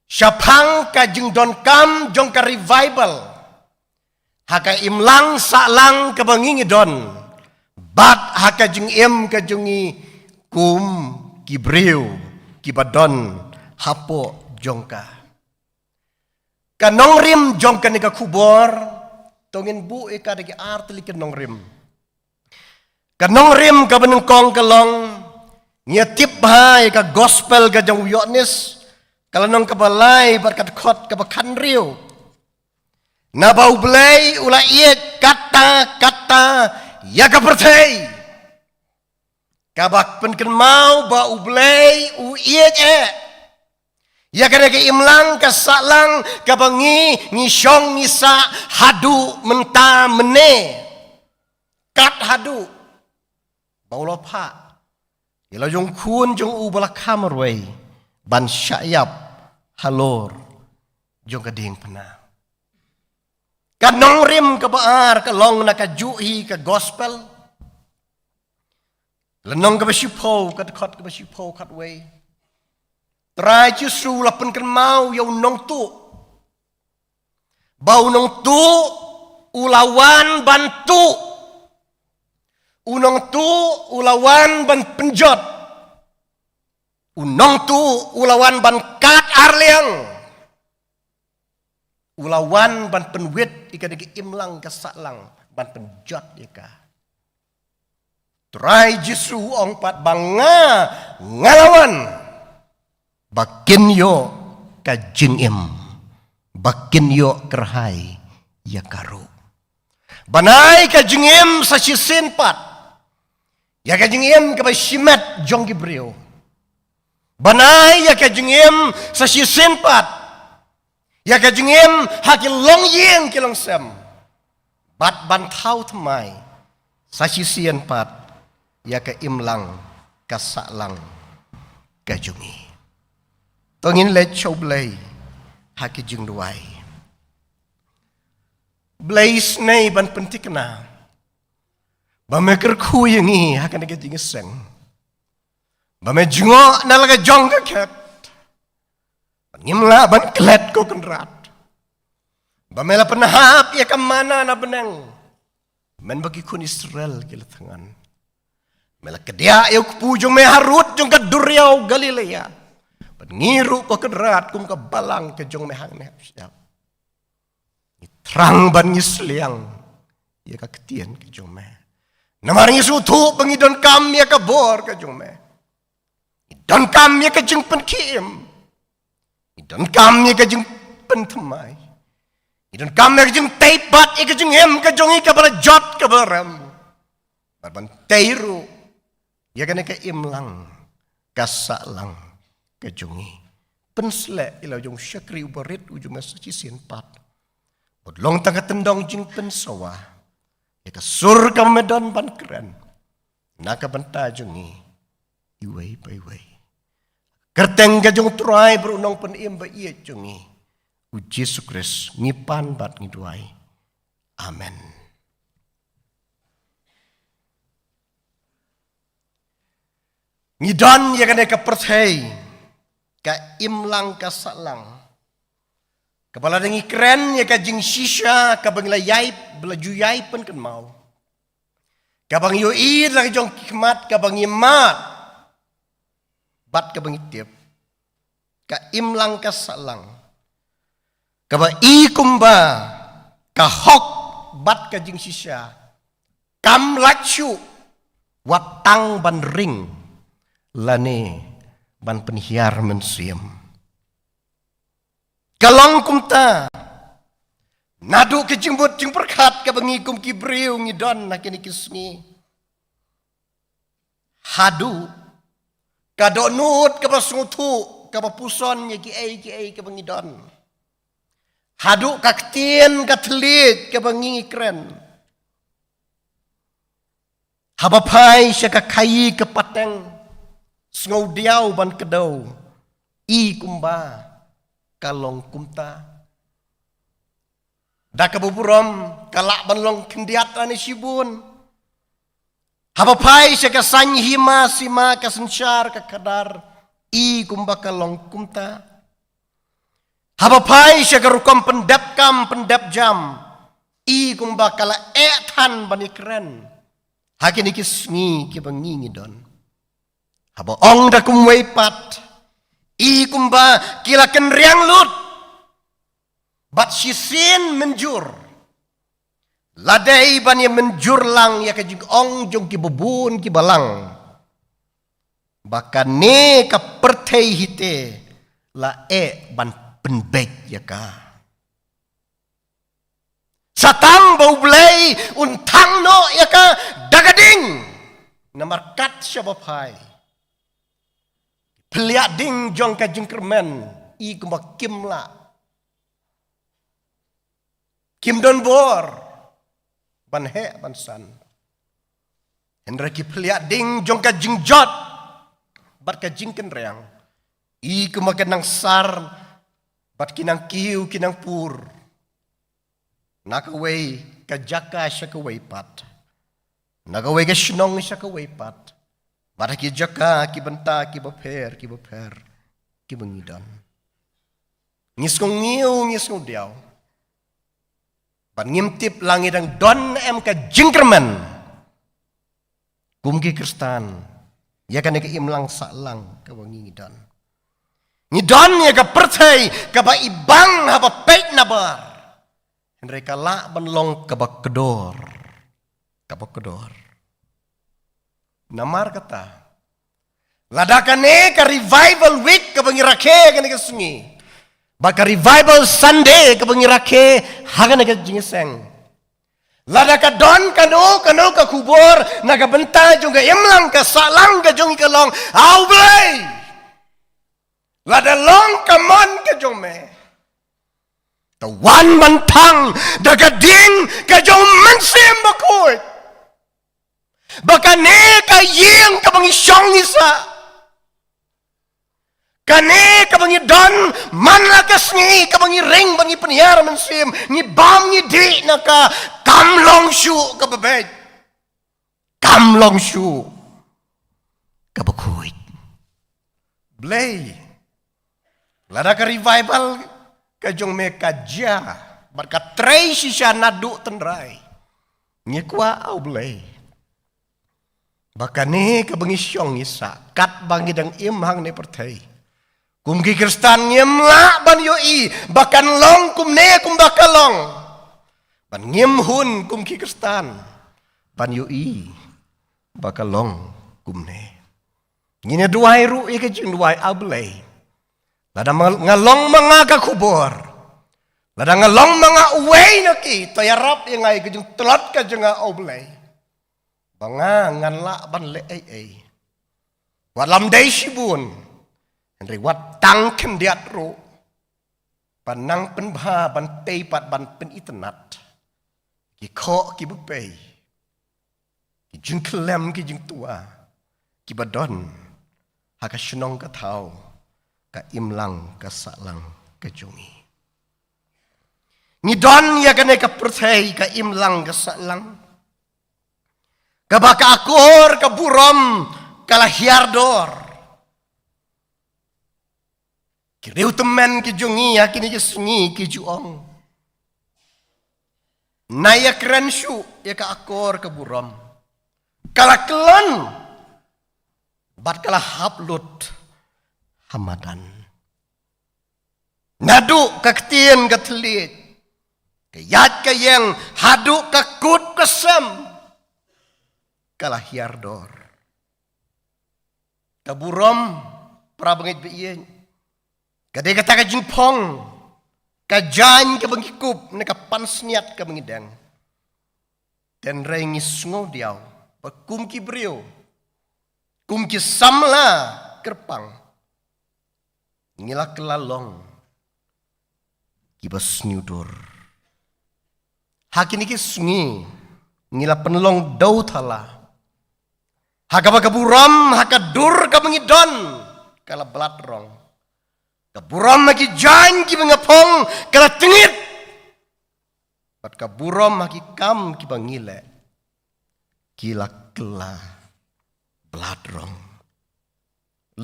shaphang ka jingdonkam jong ka revival ha ka imlang sahlang kaba ngi ngi don, bad ha ka jingim ka jong ngi kum ki briew kiba don hapoh jong ka. Ka nongrim jong kane ka khubor, to ngin buh ïa ka da ki ar tylli ki nongrim. Ka nongrim kaba nyngkong ka long, ngi tip bha ïa ka gospel ka jong u Ïoannis, ka lynnong kaba lai bad ka dkhot kaba khathynriew. Naba U Blei u la ïeit katta katta ïa ka pyrthei. Kaba pynkynmaw ba U Blei u ïeit eh ïa kane ka imlang ka sahlang kaba ngi, ngi shong ngi sah haduh mynta mynne. Kat haduh ba u la phah ïa la jong u Khun jong u ba la kha marwei ban shah ïap halor jong ka diengphna. Ka nongrim kaba ar ka long na kajuh hi ka gospel. Lynnong kaba shiphew, ka dkhot kaba shiphew khatwei. Trai Jisu u la pynkynmaw ïa u nongtuh ba u nongtuh u la wan ban tuh. U nongtuh u la wan ban pynjot. U nongtuh u la wan ban kat arliang. U la wan ban pynwit ïa ka dei ka imlang ka sahlang ban pynjot ïa ka. Trai Jisu u ong pat ba nga, nga la wan ba kin ïoh ka jingim, ba kin ïoh kyrhai ïa ka ruh. Ban ai ka jingim sa shisien pat ïa ka jingim kaba shimet jong ki briew. Ban ai ïa ka jingim sa shisien pat ïa ka jingim ha ki longïing ki longsem. Bad ban thaw thymmai sa shisien pat ïa ka imlang ka sahlang ka jong ngi. To ngin leit sha U Blei ha ki jingduwai. Blei, isynei ban pynthikna ba me kyrkhu ïa ngi ha kane ka jingïaseng. Ba me jngoh na la ka jong ka khet. Ba ngim lah ban klet, ko Kynrad. Ba me la pynhap ïa ka manna na bneng. Mynba ki khun Israel ki la thngan. Me la kdiah ïa u kpu jong me harud jong ka duriaw Galilea. Bad ngi ruh, ko Kynrad, kum ka balang ka jong me hangne hap shyiap, ngi thrang ban ngi sliang ïa ka ktien ka jong me. Namar ngi sngewthuh ba ngi donkam ïa ka bor ka jong me. Ngi donkam ïa ka jingpynkhie im. Ngi donkam ïa ka jingpynthymmai. Ngi donkam ïa ka jingtei pat ïa ka jingim ka jong ngi kaba la jot kaba la rem. Bad ban tei ruh ïa kane ka imlang ka sahlang ka jong ngi. Pynsleh ïa la jong u shakri uba rit u jong me sa shisien pat. Bad long tang ka tyndong jingpynsawa ïa ka sur kaba me don ban kren na ka bynta jong ngi iwei pa iwei. Kyrteng ka jong u Trai bad u Nongpynim ba ïeit jong ngi, u Jisu Khrist, ngi pan bad ngi duwai. Amen. Ngi don ïa kane ka pyrthei, ka imlang ka sahlang, kaba lada ngi kren ïa ka jingshisha kaba ngi la ïai, ba la ju ïai pynkynmaw, kaba ngi ïohi da la ka jong ki khmat, kaba ngi mad bad kaba ngi tip, ka imlang ka sahlang, kaba i kumba ka hok bad ka jingshisha kam lait shuh wat tang ban ring lane ban pynhiar mynsiem. Ka long kumta naduh ka jingmut jingpyrkhat kaba ngi kum ki briew ngi don ha kine ki sngi, haduh ka dohnud kaba sngewthuh kaba puson ïa kiei kiei kaba ngi don, haduh ka ktien ka thylliej kaba ngi kren. Haba phai sha ka khaïi ka pateng, sngewdiaw ban kdew, i kumba ka long kumta. Da kaba burom ka lah ban long khyndiat lane shibun. Haba phai sha ka saiñ hima sima, ka synshar ka khadar, i kumba ka long kumta. Haba phai sha ka rukom pyndep kam pyndep jam, i kumba ka la eh than ban ïakren ha kine ki sngi kiba ngi ngi don. Haba ong da kumwei pat, i kumba ki la kynriang lut bad shisien mynjur. La dei ban ïa mynjur lang ïa ka jingong jong ki babun ki balang ba kane ka pyrthei hi te la eh ban pynbeit ïa ka. Sa tang ba U Blei un thang noh ïa ka da ka ding. Namar kat shaba phai, pynliah ding jong ka jingkyrmen i kumba kim lah, kim don bor ban heh ban san. Hynrei ki pynliah ding jong ka jingjot bad ka jingkynreng i kumba ka nang sar bad ki nang kiew ki nang pur na kawei ka jaka sha kawei pat, na kawei ka shnong sha kawei pat, bad ha ki jaka ki bynta ki bapher ki bapher ki ba ngi don. Ngi sngewngiew, ngi sngewdiaw. Bad ngim tip la ngi dang don em ka jingkyrmen kum ki Khristan ïa kane ka imlang sahlang ka ba ngi ngi don. Ngi don ïa ka pyrthei ka ba i bang ha ba peit na bar, hynrei ka lah ban long ka ba kdor, ka ba kdor. Namar kata, lada kane ka Revival Week ka ba ngi rakhe kane ka sngi, ba ka Revival Sunday ka ba ngi rakhe ha kane ka jingïaseng, lada ka don kano kano ka khubor na ka bynta jong ka imlang ka sahlang ka jong i ka long, A Blei, lada long ka mon ka jong me, to wan ban thang da ka ding ka jong Mynsiem Bakhuid ba kane ka ïing ka ba ngi shong ngi sah, kane ka ba ngi don man la ka sngi, ka ba ngi ring, ba ngi pynïar mynsiem, ngi bam ngi dih na ka, kam long shuh ka ba beit, kam long shuh ka ba khuid. Blei, lada ka revival ka jong me ka jia bad ka trei shisha naduh tynrai, ngi kwah, A Blei, ba kane ka ba ngi shong ngi sah, kat ba ngi dang im hangne pyrthei, kum ki Khristan ngim lah ban ïohi ba kan long kumne kumba ka long, bad ngim hun kum ki Khristan ban ïohi ba ka long kumne. Ngin ïa duwai ruh ïa ka jingduwai, A Blei, lada ma-, nga long ma nga ka khubor, lada nga long ma nga uwei na ki, to ïarap ïa nga ïa ka jingtlot ka jong nga, A Blei, ba nga ngan lah ban leh ei ei. Wat lam dei shibun, hynrei wat tang khyndiat ruh, ban nang pynbha, ban tei pat, ban pynitynnad ki khoh ki ba pei, ki jingkhlem ki jingtwa ki ba don ha ka shnong ka thaw, ka imlang ka sahlang ka jong ngi. Ngi don ïa kane ka pyrthei ka imlang ka sahlang, ka ba ka akor ka burom ka la hiar dor. Ki riewtymmen ki jong ngi ha kine ki sngi ki ju ong, na ïa kren shuh ïa ka akor ka burom, ka la kyllon bad ka la hap lut ha madan. Naduh ka ktien ka thylliej, ka ïaid ka ïeng, haduh ka kut ka sem, ka la hiar dor. Ka burom, para bangeit ba ïeit, ka dei kata ka jingphong, ka jaiñ ka ba ngi kup, ne ka pansngiat ka ba ngi deng. Hynrei ngi sngewdiaw ba kum ki briew, kum ki samla kyrpang, ngi la kylla long ki ba sniewdur. Ha kine ki sngi ngi la pynlong dew thala, ha kaba ka burom ha ka dur kaba ngi don ka la blat rong. Ka burom ha ki jaiñ kiba ngi phong ka la tngit, bad ka burom ha ki kam kiba ngi leh ki la kylla blat rong.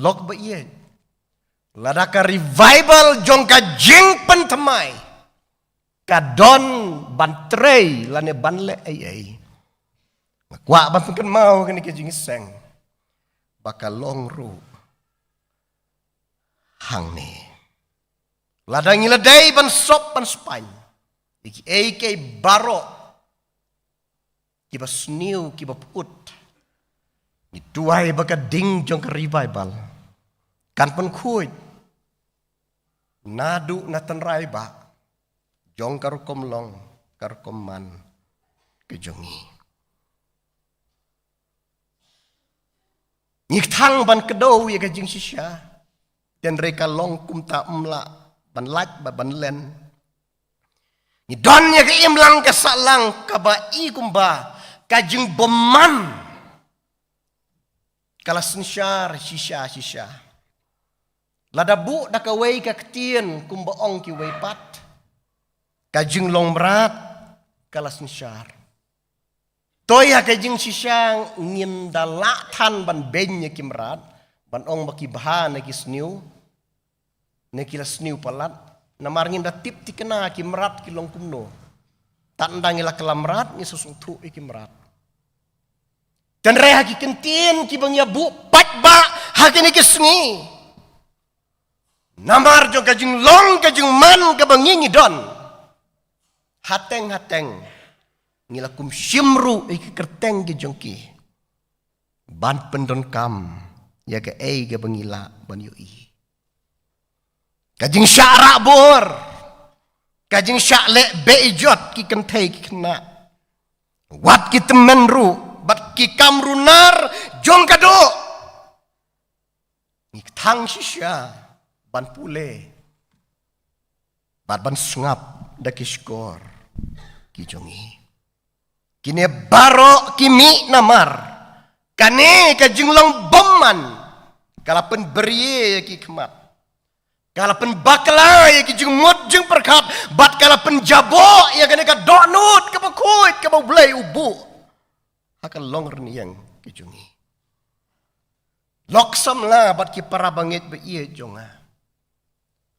Lok ba ïeit, lada ka revival jong ka jingpynthymmai ka don ban trei lane ban leh ei ei, nga kwah ban pynkynmaw kane ka jingïaseng ba ka long ruh hangne. Lada ngi la dei ban sop ban spaiñ ïa kiei kiei baroh kiba sniew, kiba put. Ngi duwai ba ka ding jong ka revival kan pynkhuid naduh na tynrai ba jong ka rukom long, ka rukom man ka jong ngi. Ngi kthang ban kdew ïa ka jingshisha, hynrei ka long kumta, ym lah ban lait bad ban len. Ngi don ïa ka imlang ka sahlang kaba i kumba ka jingbymman ka la synshar shisha shisha. Lada buh da kawei ka ktien kumba ong kiwei pat, ka jinglong mrad ka la synshar. To ïa ka jingshisha ngin da lah than ban beiñ ïa ki mrad, ban ong ba ki bha ne ki sniew, ne ki la sniew palat. Namar ngin da tip thikna ki mrad ki long kumno. Tang da ngi la kylla mrad, ngi sa sngewthuh ïa ki mrad. Hynrei ha ki ktien kiba ngi ïa buh paidbah ha kine ki sngi, namar jong ka jinglong ka jingman kaba ngi ngi don, hateng hateng ngi la kum shim ruh ïa ki kyrteng ki jong ki ban pyndonkam ïa kaei kaba ngi lah ban ïohi. Ka jingshah rah bor, ka jingshah leh beh jot ki kynthei ki khynnah, wat ki tymmen ruh bad ki kam runar jong ka doh. Ngi kthang shisha ban pule bad ban sngap da ki shkor ki jong ngi. Kine baroh ki mih namar kane ka jinglong bymman ka la pynbrie ïa ki khmat, ka la pynbakla ïa ki jingmut jingpyrkhat, bad ka la pynjaboh ïa kane ka dohnud kaba khuid kaba U Blei u buh ha ka longrynïeng ka jong ngi. Lok samla bad ki para bangeit ba ïeit jong nga,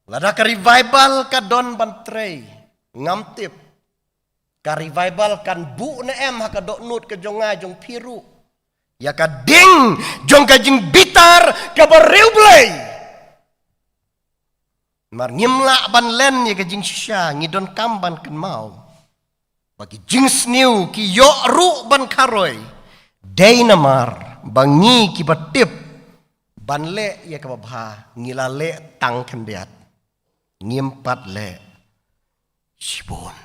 lada ka revival ka don ban trei, ngam tip ka revival kan buh ne em ha ka dohnud ka jong nga jong phi ruh ïa ka ding jong ka jingbitar kaba riewblei. Namar ngim lah ban len ïa ka jingshisha, ngi donkam ban kynmaw ba ki jingsniew ki ïoh ruh ban kharoi, dei namar ba ngi kiba tip ban leh ïa kaba bha ngi la leh tang khyndiat, ngim pat leh shibun.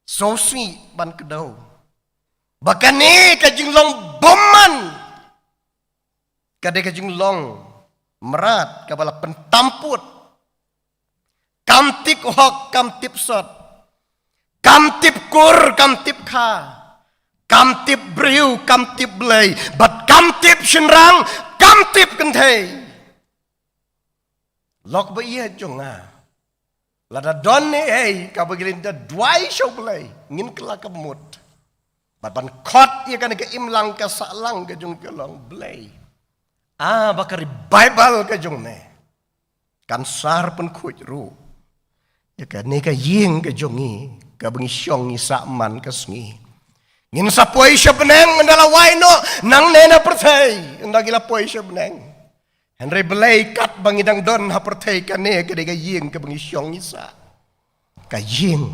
Sngewsih ban kdew ba kane ka jinglong bymman ka dei ka jinglong mrad kaba la pyntamput. Kam tip hok, kam tip sot, kam tip kur, kam tip kha, kam tip briew, kam tip Blei, bad kam tip shynrang, kam tip kynthei. Lok ba ïeit jong nga, lada don ei ei kaba ngi la duwai sha U Blei, ngin kylla ka mut bad ban khot ïa kane ka imlang ka sahlang ka jong ka long Blei. Ah, ba ka revival ka jong me kan sar pynkhuid ruh ïa kane ka ïing ka jong ngi kaba ngi shong ngi sah man ka sngi. Ngin sa poi sha bneng ynda la wai noh nangne na pyrthei, ynda ngi la poi sha bneng. Hynrei Blei, katba ngi dang don ha pyrthei, kane ka dei ka ïing kaba ngi shong ngi sah, ka ïing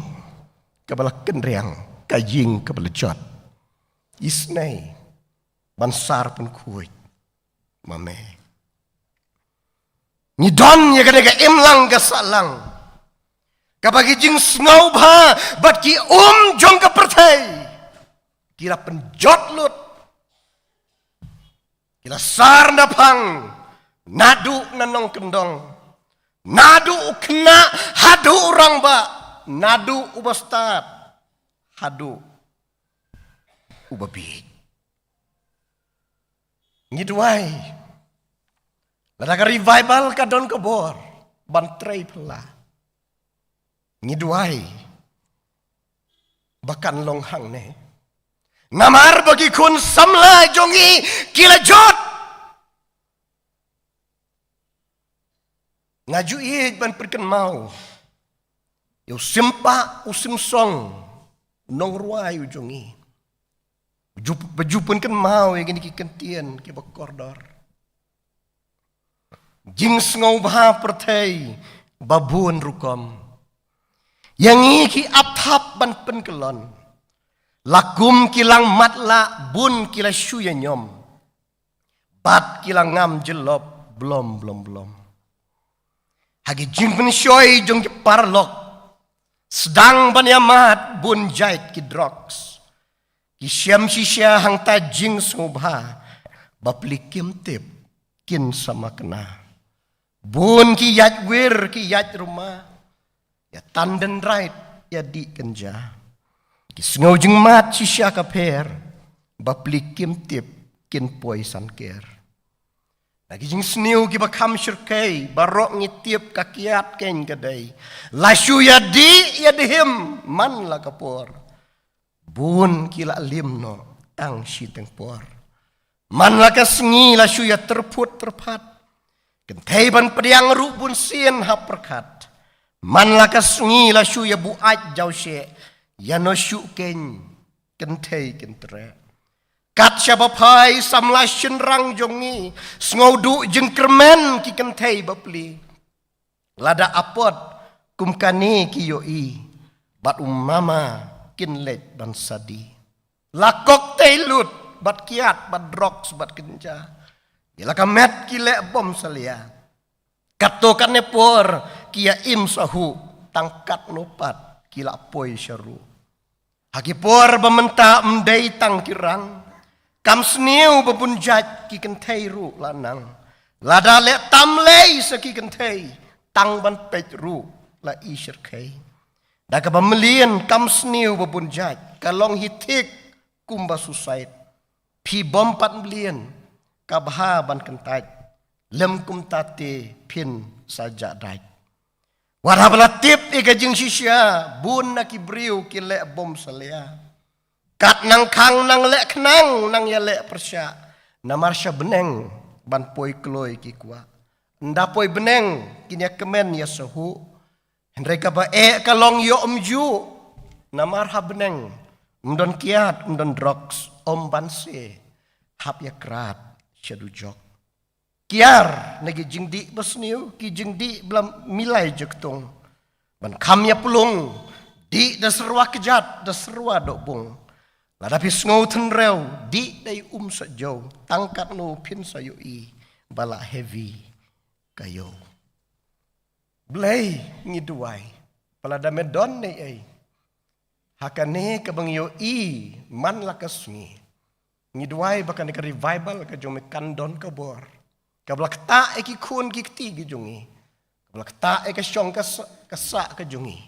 kaba la kynriang, ka ïing kaba la jot. Isynei ban sar pynkhuid ma me. Ngi don ïa kane ka imlang ka sahlang kaba ki jingsngewbha bad ki um jong ka pyrthei ki la pynjot lut. Ki la sar na phang, naduh na nongkyndong, naduh u khynnah haduh u rangbah, naduh u bastad haduh u babieit. Ngi duwai, lada ka revival ka don ka bor ban trei phylla, ngi duwai ba kan long hangne. Namar ba ki khun samla jong ngi ki la jot. Nga ju ïeit ban pynkynmaw ïa u Simpah, u Simpson, u nongrwai u jong ngi. Ju, ba ju pynkynmaw ïa kine ki kyntien kiba kordor. Jingsngewbha pyrthei ba bun rukom. Ïa ngi ki ap thap ban pynkyllon. La kum ki lang matlah bun ki la shu ïa ñiom, bad ki la ngam jyllop blom blom blom. Ha ki jingpynshoi jong ki paralok, sdang ban ïa mad bun jait ki drugs. Ki shem shisha hangta jingsngewbha, bapli kim tip kin sa makna. Bun ki ïaid wir, ki ïaid ruma, ïa tan dendrite, ïa dih kynja. Ki sngew jingmad shisha ka pher, bapli kim tip kin poi san ker. Na ki jingsniew kiba kham shyrkhei, baroh ngi tip ka kiad keiñ ka dei. La shu ïa dih ïa dihim man la ka por. Bun ki la lim noh tang shiteng por. Man la ka sngi la shu ïa tyrphut tyrphat. Kynthei ban pdiang ruh bun sien ha pyrkhat. Man la ka sngi la shu ïa buaid jawsheh. Ïa noh shuh keiñ kynthei kyntreh. Kat shaba phai samla shynrang jong ngi, sngew duh jingkyrmen ki kynthei bapli. Lada apot kum kane ki ïohi, bad u mama kin leit ban sadi. La kok tei lut, bad kiad, bad drugs, bad kynja. Ïa la ka met ki leh bom salia. Katto katne por ki ïa im sahuh, tang katno pat ki la poi sha ruh. Ha ki por ba mynta ym dei tang ki rang. Kam sniew ba bun jait ki kynthei ruh la nang. Lada leh tam lei sa ki kynthei, tang ban peit ruh la i shyrkhei. Da kaba mlien kam sniew ba bun jait, ka long hi thik kumba suicide. Phi bom pat mlien, ka bha ban kyntait. Lem kumta te phin sa jah dait. Wat haba la tip ïa ka jingshisha, bun na ki briew ki leh bom salia. Kat nang khang nang leh khnang nang ïa leh pyrshah. Namar sha bneng ban poi kloi ki kwah. Ynda poi bneng kin ïa kmen ïa sahuh. Hynrei kaba eh ka long ïoh ym juh. Namar ha bneng ym don kiad, ym don drugs, ym ban se. Hap ïa krat sha dujok. Kiar na ki jingdih basniew, ki jingdih ba la milai jaktung. Ban kham ïa pulung, dih da syrwa kjat, da syrwa dohbung. Lada phi sngew tynrew, dih da i um sajew, tang katno phin sa ïohi, ba la heavy ka ïew. Blei ngi duwai, ba lada me don ne ei. Ha kane kaba ngi ïohi man la ka sngi. Ngi duwai ba kane ka revival ka jong me kan don ka bor. Kaba la ktah ïa ki khun ki kti ki jong ngi. Kaba la ktah ïa ka shong ka sa-, ka sah ka jong ngi.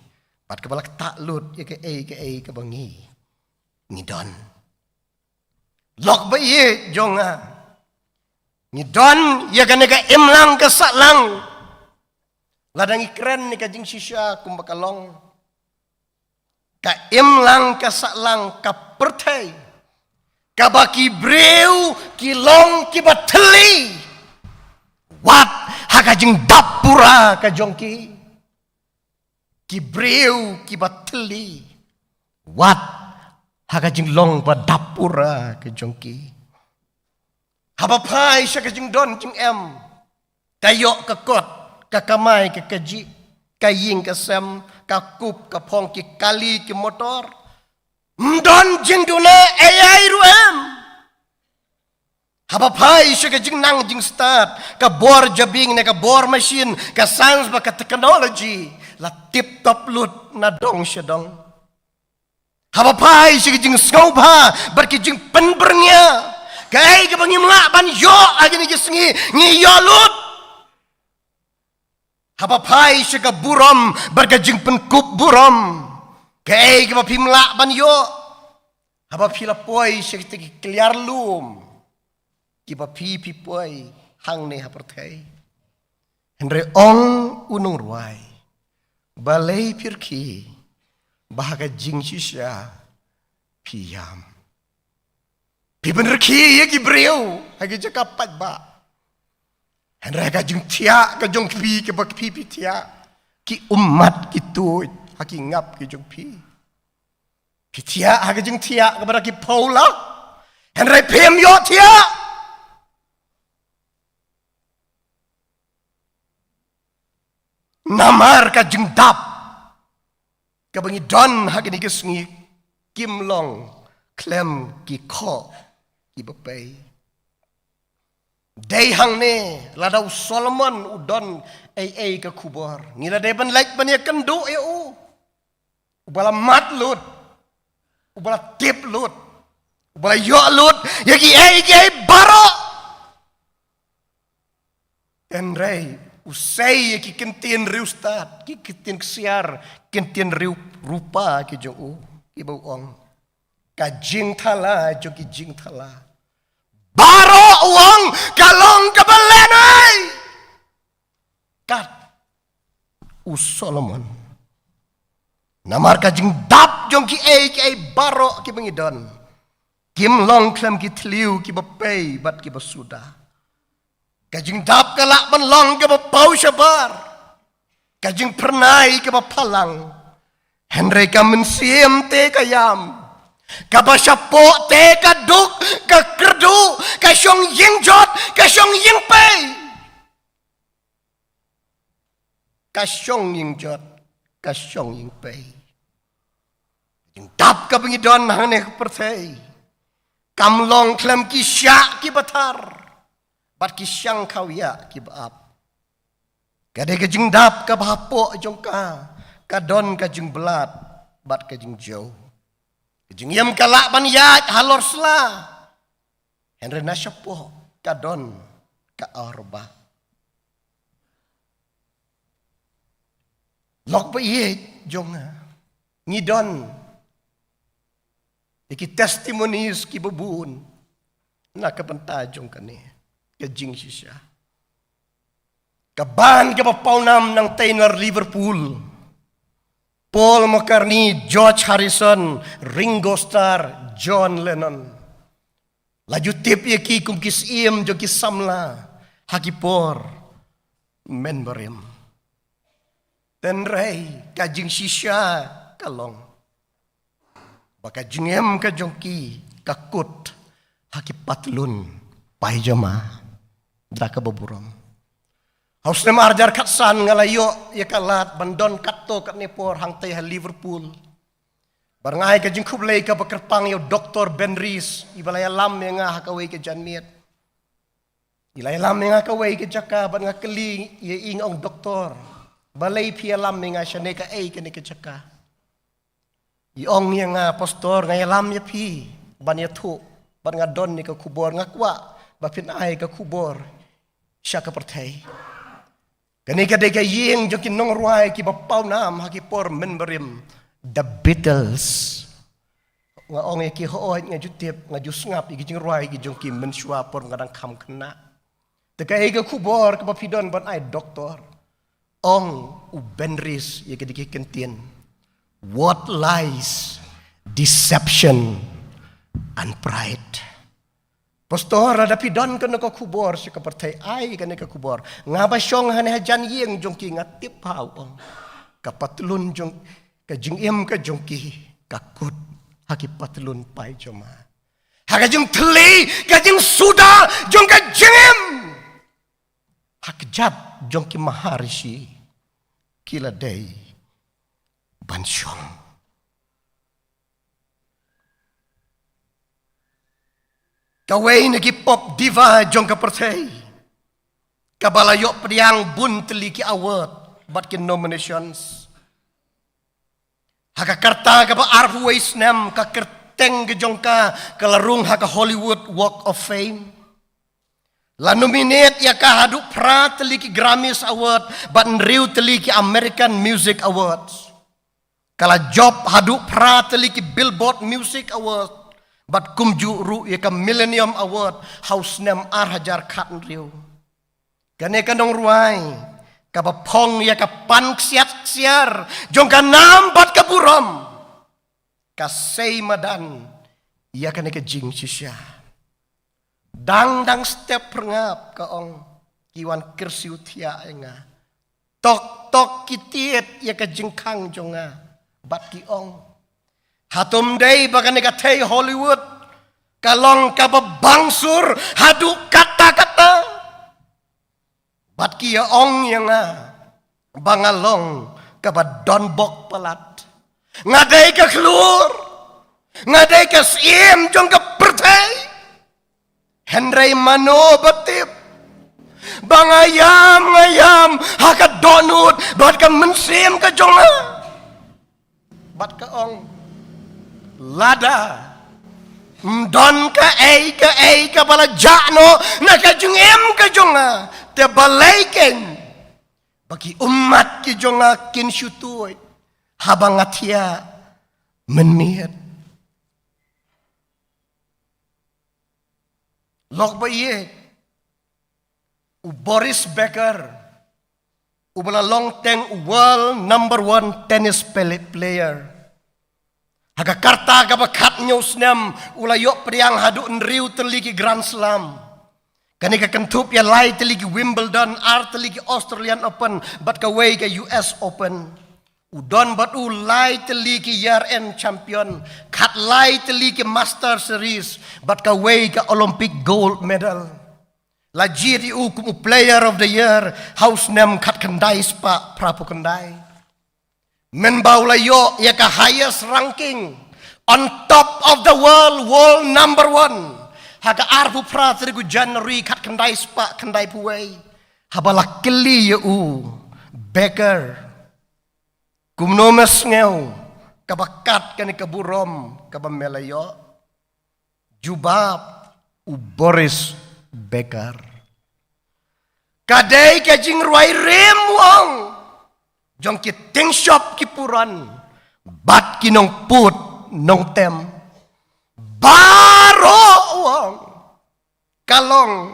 Bad kaba la ktah lut ïa kaei kaei kaba ngi, ngi don. Lok ba ïeit jong nga. Ngi don ïa kane ka imlang ka sahlang. Lada ngi kren ïa ka jingshisha kumba ka long. Ka imlang ka sahlang ka pyrthei. Kaba ki briew ki long kiba thylli. Wat ha ka jingdap pura ka jong ki. Ki briew kiba thylli. Wat ha ka jinglong ba dap pura ka jong ki. Haba phai sha ka jingdon jingem. Ka ïoh ka kot, ka kamai ka kajih, ka ïing ka sem, ka kup ka phong, ki kali ki motor. Ym don jingduna ei ei ruh em. Haba phai sha ka jingnang jingstad, ka bor jabieng ne ka bor machine, ka science bad ka technology, la tip top lut na dong sha dong. Haba phai sha ka jingsngewbha bad ka jingpynbyrngia, kaei kaba ngim lah ban ïoh ha kine ki sngi ngi ïoh lut. Haba phai sha ka burom bad ka jingpynkup burom, kaei kaba phim lah ban ïoh. Haba phi la poi sha kita ki kliar lum, kiba phi phi poi hangne ha pyrthei. Hynrei ong u nongrwai, balei phi rkhie, ba ha ka jingshisha phi ïam. Phi pynrkhie ïa ki briew ha ki jaka paidbah. Hynrei ha ka jingthiah ka jong phi, kaba phi phi thiah, ki ummat ki tuid ha ki ngap ki jong phi. Phi thiah ha ka jingthiah kaba da ki phew lak. Hynrei phim ïoh thiah. Namar ka jingdap kaba ngi don ha kine ki sngi kim long khlem ki khoh kiba pei. Dei hangne, lada u Solomon u don ei ei ka khubor, ngi la dei ban leit ban ïakynduh ïa u. Uba la mad lut, uba la tip lut, uba la ïoh lut ïa ki ei ki ei baroh. Hynrei u sei ïa ki ktien riewstad, ki ktien ksiar, ktien riewrupa ki jong u, kiba u ong: Ka jingthala jong ki jingthala baroh, u ong, ka long kaba lehnoh. Kat u Solomon. Namar ka jingdap jong ki ei ki ei baroh kiba ngi don, kim long khlem ki thliew kiba pei bad kiba suda. Ka jingdap ka lah ban long kaba paw shabar, ka jingphyrnai kaba phalang. Hynrei ka mynsiem te ka ïam, kaba shapoh te ka duk, ka kyrduh, ka shong ïing jot, ka shong ïing pei. Ka shong ïing jot, ka shong ïing pei. Ka jingdap kaba ngi don hangne ha ka pyrthei, kam long khlem ki shah kiba thar bad ki shang khaw ïa kiba ap. Ka dei ka jingdap kaba hapoh jong ka, ka don ka jingbyllad bad ka jingjew. Ka jingim ka lah ban ïaid halor sla, hynrei na shapoh ka don ka aurba. Lok ba ïeit jong nga, ngi don ïa ki testimonies kiba bun na ka bynta jong kane ka jingshisha. Ka band kaba pawnam nangtei na Liverpool: Paul McCartney, George Harrison, Ringo Starr, John Lennon. La ju tip ïa ki kum ki syiem jong ki samla ha ki por mynbarim. Hynrei ka jingshisha ka long ba ka jingim ka jong ki ka kut ha ki patlun paijama da kaba burom. Ha u snem ar hajar khatsan nga la ïoh ïa ka lad ban don katto katne por hangtei ha Liverpool. Bad nga ai ka jingkhublei kaba kyrpang ïa u Doktor Ben Rees, iba la ïalam ïa nga ha kawei ka janmiet. I la ïalam ïa nga ha kawei ka jaka bad nga kylli ïa i, nga ong: Doktor, balei phi ïalam ïa nga shane, kaei kane ka jaka? I ong ïa nga: Pastor, nga ïalam ïa phi ban ïathuh bad nga don ïa ka khubor, nga kwah ba phin ai ka khubor sha ka pyrthei. Kane ka dei ka ïing jong ki nongrwai kiba pawnam ha ki por mynbarim, The Beatles. Nga ong ïa ki: Hooid, nga ju tip, nga ju sngap ïa ki jingrwai ki jong ki mynshuwa por nga dang kham khynnah. Te kaei ka khubor kaba phi don ban ai, Doktor? Ong u Ben Rees ïa kine ki kyntien: What lies, deception and pride. Pastor, lada phi don kano ka khubor sha ka pyrthei, ai kane ka khubor. Nga ba shong hangne hajan ïing jong ki nga tip, ha u ong. Ka patlun jong, ka jingim ka jong ki ka kut ha ki patlun paijama. Ha ka jingthylli ka jingsuda jong ka jingim, ha kjat jong ki maharishi ki la dei ban shong. Kawei na ki pop diva jong ka pyrthei, kaba la ïoh pdiang bun tylli ki award bad ki nominations. Ha ka rta kaba arphew wei snem, ka kyrteng ka jong ka ka la rung ha ka Hollywood Walk of Fame. La nominate ïa ka haduh phra tylli ki Grammys Award bad hynriew tylli ki American Music Awards. Ka la jop haduh phra tylli ki Billboard Music Awards bad kumjuh ruh ïa ka Millennium Award ha u snem ar hajar khathynriew. Kane ka nongrwai kaba phong ïa ka pan ksiat ksiar jong ka nam bad ka burom, ka sei madan ïa kane ka jingshisha. Dang dang step phyrngap, ka ong, ki wan kyrsiew thiah ïa nga. Tok tok ki tied ïa ka jingkhang jong nga bad ki ong: Hato ym dei ba kane ka thei Hollywood ka long kaba bang sur haduh katta katta? Bad ki ïa ong ïa nga ba nga long kaba don bok palat. Nga dei ka khlur, Nga dei ka siem jong ka pyrthei. Hynrei mano ba tip ba nga ïam, nga ïam ha ka dohnud bad ka mynsiem ka jong nga. Bad ka ong, lada ym don kaei kaei kaba la jah noh na ka jingim ka jong nga, te balei keiñ ba ki ummat ki jong nga kin shu tuid haba nga thiah mynmiet. Lok ba ïeit, u Boris Becker, uba la long teng u world number one tennis pele-, player. Ha ka rta kaba khathynñiew snem u la ïoh pdiang haduh hynriew tylli ki Grand Slam. Kane ka kynthup ïa lai tylli ki Wimbledon, ar tylli ki Australian Open, bad kawei ka U S Open. U don bad u lai tylli ki Year End Champion, khatlai tylli ki Master Series, bad kawei ka Olympic Gold Medal. La jied ïa u kum u Player of the Year ha u snem khatkhyndai spah phraphew khyndai. Mynba u la ïoh ïa ka highest ranking, on top of the world, world number one, ha ka arphew phra tarik u January khatkhyndai spah khyndaiphew wei. Haba la kylli ïa u, Becker, kumno me sngew kaba kat kane ka burom kaba me la ïoh? Jubab u Boris Becker, ka dei ka jingrwai rim, u ong, jong ki tyngshop ki puran bad ki nongput nongtem baroh, u ong. Ka long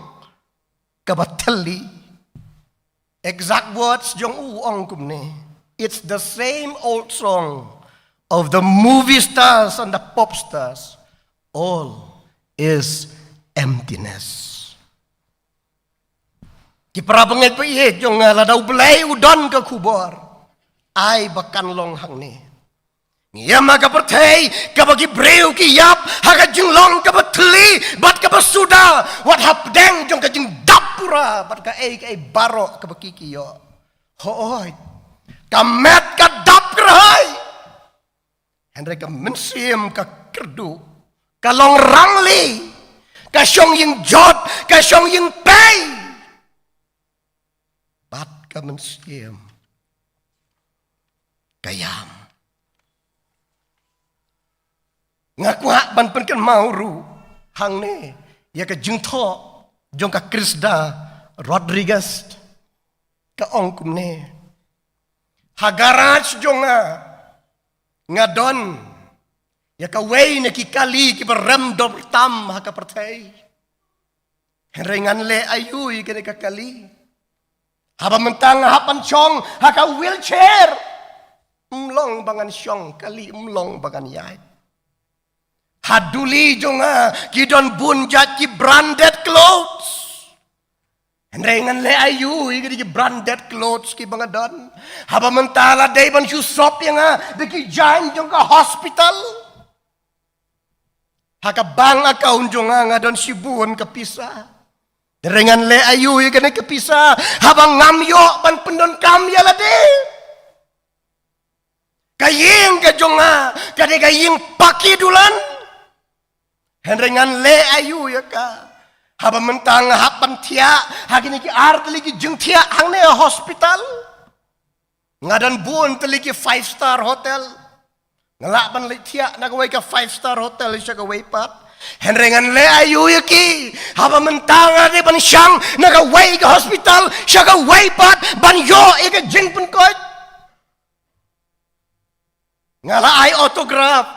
kaba thylli. Exact words jong u ong kumne, "It's the same old song of the movie stars and the pop stars. All is emptiness." Ki para bangeit ba ïeit jong nga, lada U Blei u don ka khubor, ai ba kan long hangne. Ngi ïam ha ka pyrthei kaba ki briew ki ïap ha ka jinglong kaba thylli bad kaba suda, wat hapdeng jong ka jingdap pura bad kaei kaei baroh kaba ki ki ïoh. Hooid, ka met ka dap kyrhai, hynrei ka mynsiem ka kyrduh, ka long rangli, ka shong ïing jot, ka shong ïing pei. Bad ka mynsiem ka ïam. Nga kwah ban pynkynmaw ruh hangne ïa ka jingthoh jong ka Crisda Rodriguez. Ka ong kumne, ha garage jong nga, nga don ïa kawei na ki kali kiba rem dor tam ha ka pyrthei. Hynrei ngan leh aïu ïa kane ka kali? Haba mynta nga hap ban shong ha ka wheelchair, ym long ba ngan shong kali, ym long ba ngan ïaid. Ha duli jong nga ki don bun jait ki branded clothes. Hynrei ngan leh aïu ïa kine ki branded clothes kiba nga don? Haba mynta la dei ban shu sop ïa nga da ki jaiñ jong ka hospital. Ha ka bank account jong nga, nga don shibun ka pisa. Hynrei ngan leh aïu ïa kane ka pisa haba ngam ïoh ban pyndonkam ïa lade? Ka ïing ka jong nga ka dei ka ïing paki dulan. Hynrei ngan leh aïu ïa ka haba mynta nga hap ban thiah ha kine ki ar tylli ki jingthiah hangne ha hospital? Nga don bun tylli ki five star hotel. Nga lah ban leit thiah na kawei ka five star hotel sha kawei pat. Hynrei ngan leh aïu ïa ki haba mynta nga dei ban shang na kawei ka hospital sha kawei pat ban ïoh ïa ka jingpynkhuid? Nga la ai autograph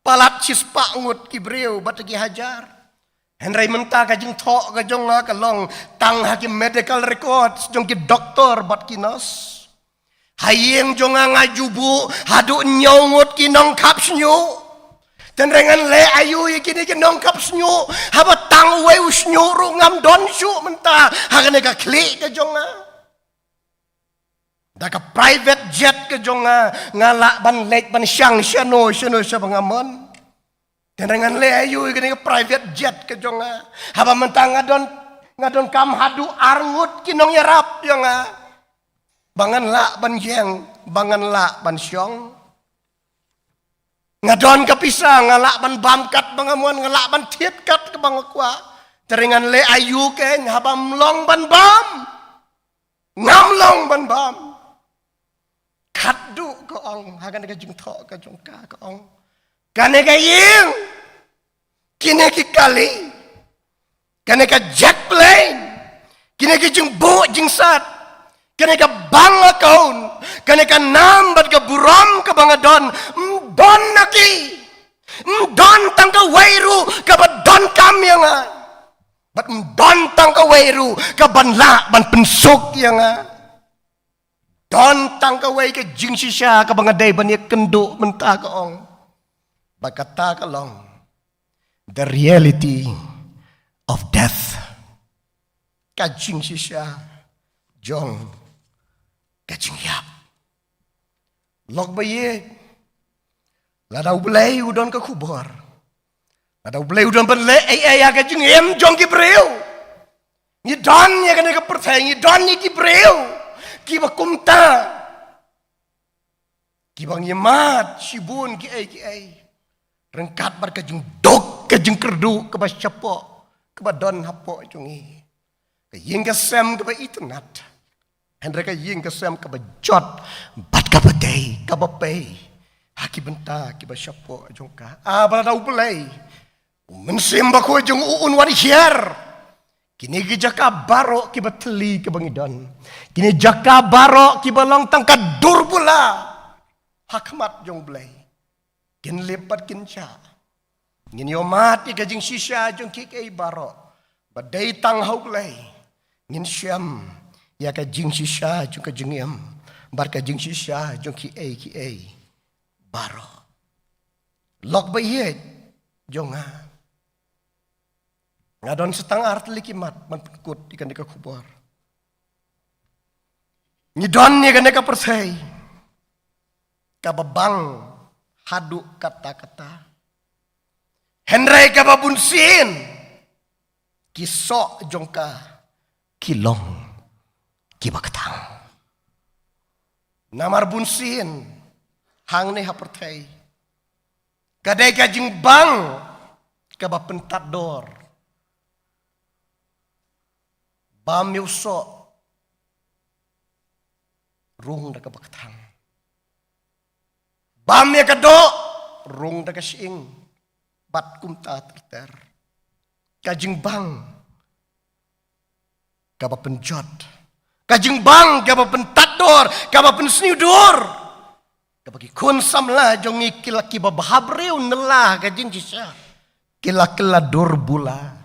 palat shispah ngut ki briew bad ki hajar. Hynrei mynta ka jingthoh ka jong nga ka long tang ha ki medical records jong ki doktor bad ki nurse. Ha ïing jong nga nga ju buh haduh hynñiew ngut ki nongkhap shñiuh. Te hynrei ngan leh aïu ïa kine ki nongkhap shñiuh haba tang uwei u shñiuh ruh ngam don shuh mynta ha kane ka khlieh ka jong nga? Da ka private jet ka jong nga, nga lah ban leit ban shang shano shano shaba nga mon. Te hynrei ngan leh aïu ïa kane ka private jet ka jong nga haba mynta nga don, nga donkam haduh ar ngut ki nongïarap ïa nga ba ngan lah ban ïeng, ba ngan lah ban shong? Nga don ka pisa, nga lah ban bam kat ba nga mon, nga lah ban thied kat ka ba nga kwah. Te ngan leh aïu keiñ haba ym long ban bam? Ngam long ban bam. Khatduh ka ong, ha kane ka jingthoh ka jong ka, ka ong, kane ka ïing, kine ki kali, kane ka jet plane, kine ki jingbuh jingsat, kane ka bank account, kane ka nam bad ka burom ka ba nga don, ym don na ki. Ym don tang kawei ruh ka ba donkam ïa nga. Bad ym don tang kawei ruh ka ban lah ban pynsuk ïa nga. Don tang kawei ka jingshisha ka ba nga dei ban ïakynduh mynta, ka ong. Bad kata ka long the reality of death. Ka jingshisha jong ka jingïap. Lok ba ïeit, lada U Blei u don ka khubor, lada U Blei u don ban leh ei ei ha ka jingim jong ki briew, ngi don ïa kane ka pyrthei, ngi don ïa ki briew ki ba kumta, ki ba ngi mad shibun ki ei ki ei, ryngkat bad ka jingduk ka jingkyrduh ka ba shapoh, ka ba don hapoh jong ngi. Ka ïing ka sem ka ba itynnad, hynrei ka ïing ka sem ka ba jot bad ka ba dei, ka ba pei ha ki bynta ki ba shapoh jong ka. Ah, ba lada U Blei U Mynsiem Bakhuid jong u un wan hiar, kine ki jaka baroh ki ba thylli ki ba ngi don, kine jaka baroh ki ba long tang ka dur bula ha khmat jong U Blei, kin lip bad kin jah. Ngin ïohmad ïa ka jingshisha jong kiei kiei baroh ba dei tang ha U Blei. Ngin shem ïa ka jingshisha jong ka jingim bad ka jingshisha jong kiei kiei baroh. Lok ba ïeit jong nga, nga don sa tang ar tylli ki mat ban pynkut ïa kane ka khubor. Ngi don ïa kane ka pyrthei ka ba bang haduh katta katta, hynrei ka ba bunsien ki soh jong ka ki long ki ba kthang. Namar bunsien hangne ha pyrthei ka dei ka jingbang ka ba pyntad dor. Bam ïa u soh, rung da ka ba kthang. Bam ïa ka doh, rung da ka shyieng. Bad kumta ter ter. Ka jingbang ka ba pynjot, ka jingbang ka ba pyntad dor, ka ba pynsniew dur, ka ba ki khun samla jong ngi ki la, ki ba bha briew ne la ka jingshisha, ki la, ki la dur bula.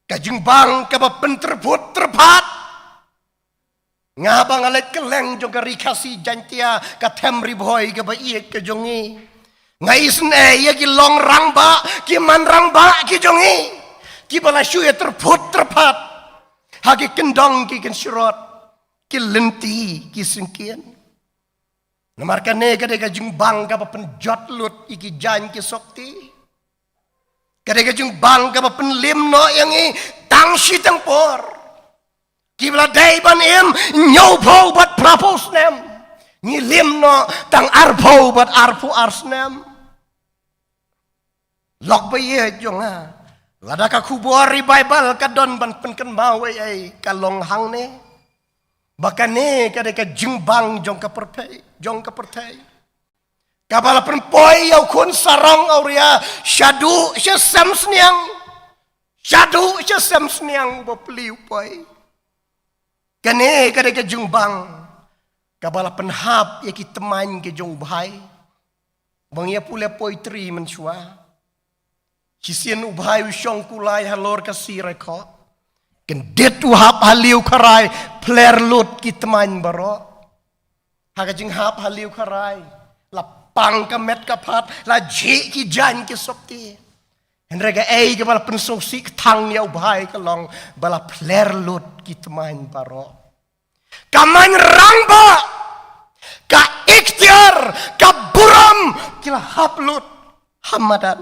Ka jingbang ka ba pyntyrphut tyrphat. Nga ba nga leit kylleng jong ka Ri Khasi Jaiñtia, ka them Ri Bhoi ka ba ïeit ka jong ngi, nga isynei ïa ki long rangbah, ki man rangbah ki jong ngi, ki ba la shu ïa tyrphut tyrphat ha ki kyndong ki kynsyrot, ki lynti ki syngkien. Namar kane ka dei ka jingbang ka ba pynjot lut ïa ki jaiñ ki sopti. Ka dei ka jingbang ka ba pynlim noh ïa ngi tang shi tang por. Ki ba la dei ban im hynñiewphew bad phraphew snem, ngi lim noh tang arphew bad arphew ar snem. Lok ba ïeit jong nga, lada ka khubor ri Baibl ka don ban pynkynmaw ei ei, ka long hangne, ba kane ka dei ka jingbang jong ka pyrthei, jong ka pyrthei, ka ba la pynpoi ïa u khun sarong awria shaduh sha sem sniang, shaduh sha sem sniang, u ba plie u poi. Kane ka dei ka jingbang ka ba la pynhap ïa ki tmaiñ ki jong u bhai. Ba ngi ïa pule poetry mynshuwa. Shisien u bhai u shong kulai halor ka sir ai kho. Kyndit u hap ha liu kharai, phler lut ki tmaiñ baroh. Ha ka jinghap ha liu kharai, la pang ka met ka phad, la jih ki jaiñ ki sopti. Hynrei kaei ka ba la pynsngewsih kthang ïa u bhai ka long ba la phler lut ki tmaiñ baroh. Ka main rangbah, ka iktiar, ka burom, ki la hap lut ha madan.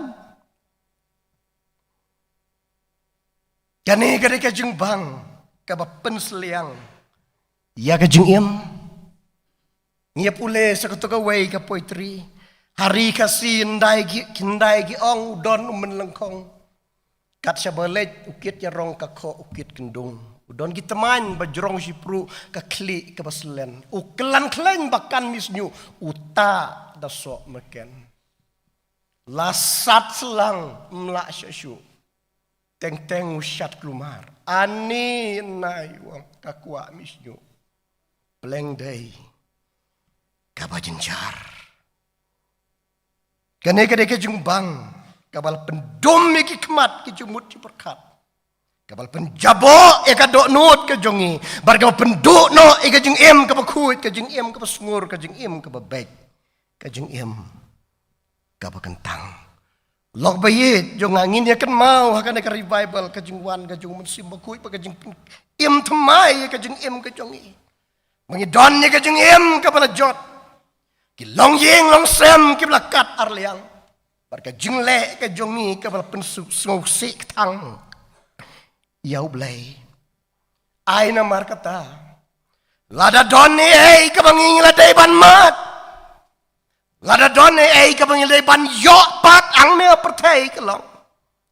Kane ka dei ka jingbang ka ba pynsliang ïa ka jingim. Ngi ïa pule sa kato kawei ka poetry, Hari ka si ndai ki, ki ndai ki ong u don u mynlengkhong. Kat shaba leit u kit ïarong ka khoh u kit kyndung. U don ki tmaiñ ba jrong shipruh ka khlieh kaba slen. U klan khlaiñ ba kan misnyu uta da soh meken. La sat slang mlah sha shu. Teng teng u shat klumar. Ani nai wang ka kwah misnyu. Pleng dei kaba jynjar. Kane ka dei ka jingbang kaba la pyndum ïa ki khmat ki jingmut jingpyrkhat. Kaba la pynjaboh ïa ka dohnud ka jong ngi. Bad kaba pynduh noh ïa ka jingim kaba khuid, ka jingim kaba sngur, ka jingim kaba beit, ka jingim kaba kyntang. Lok ba ïeit jong nga, ngin ïa kynmaw ha kane ka revival, ka jingwan ka jong u Mynsiem Bakhuid, bad ka jingpyn-, im thymmai ïa ka jingim ka jong ngi. Ba ngi don ïa ka jingim kaba la jot. Ki longïing longsem kiba la kat arliang. Bad ka jingleh ka jong ngi kaba la pynsngewsih kthang ïa U Blei. Ai namar kata, lada don ei ei kaba ngi la dei ban mad, lada don ei ei kaba ngi la dei ban ïoh pat hangne ha pyrthei ka long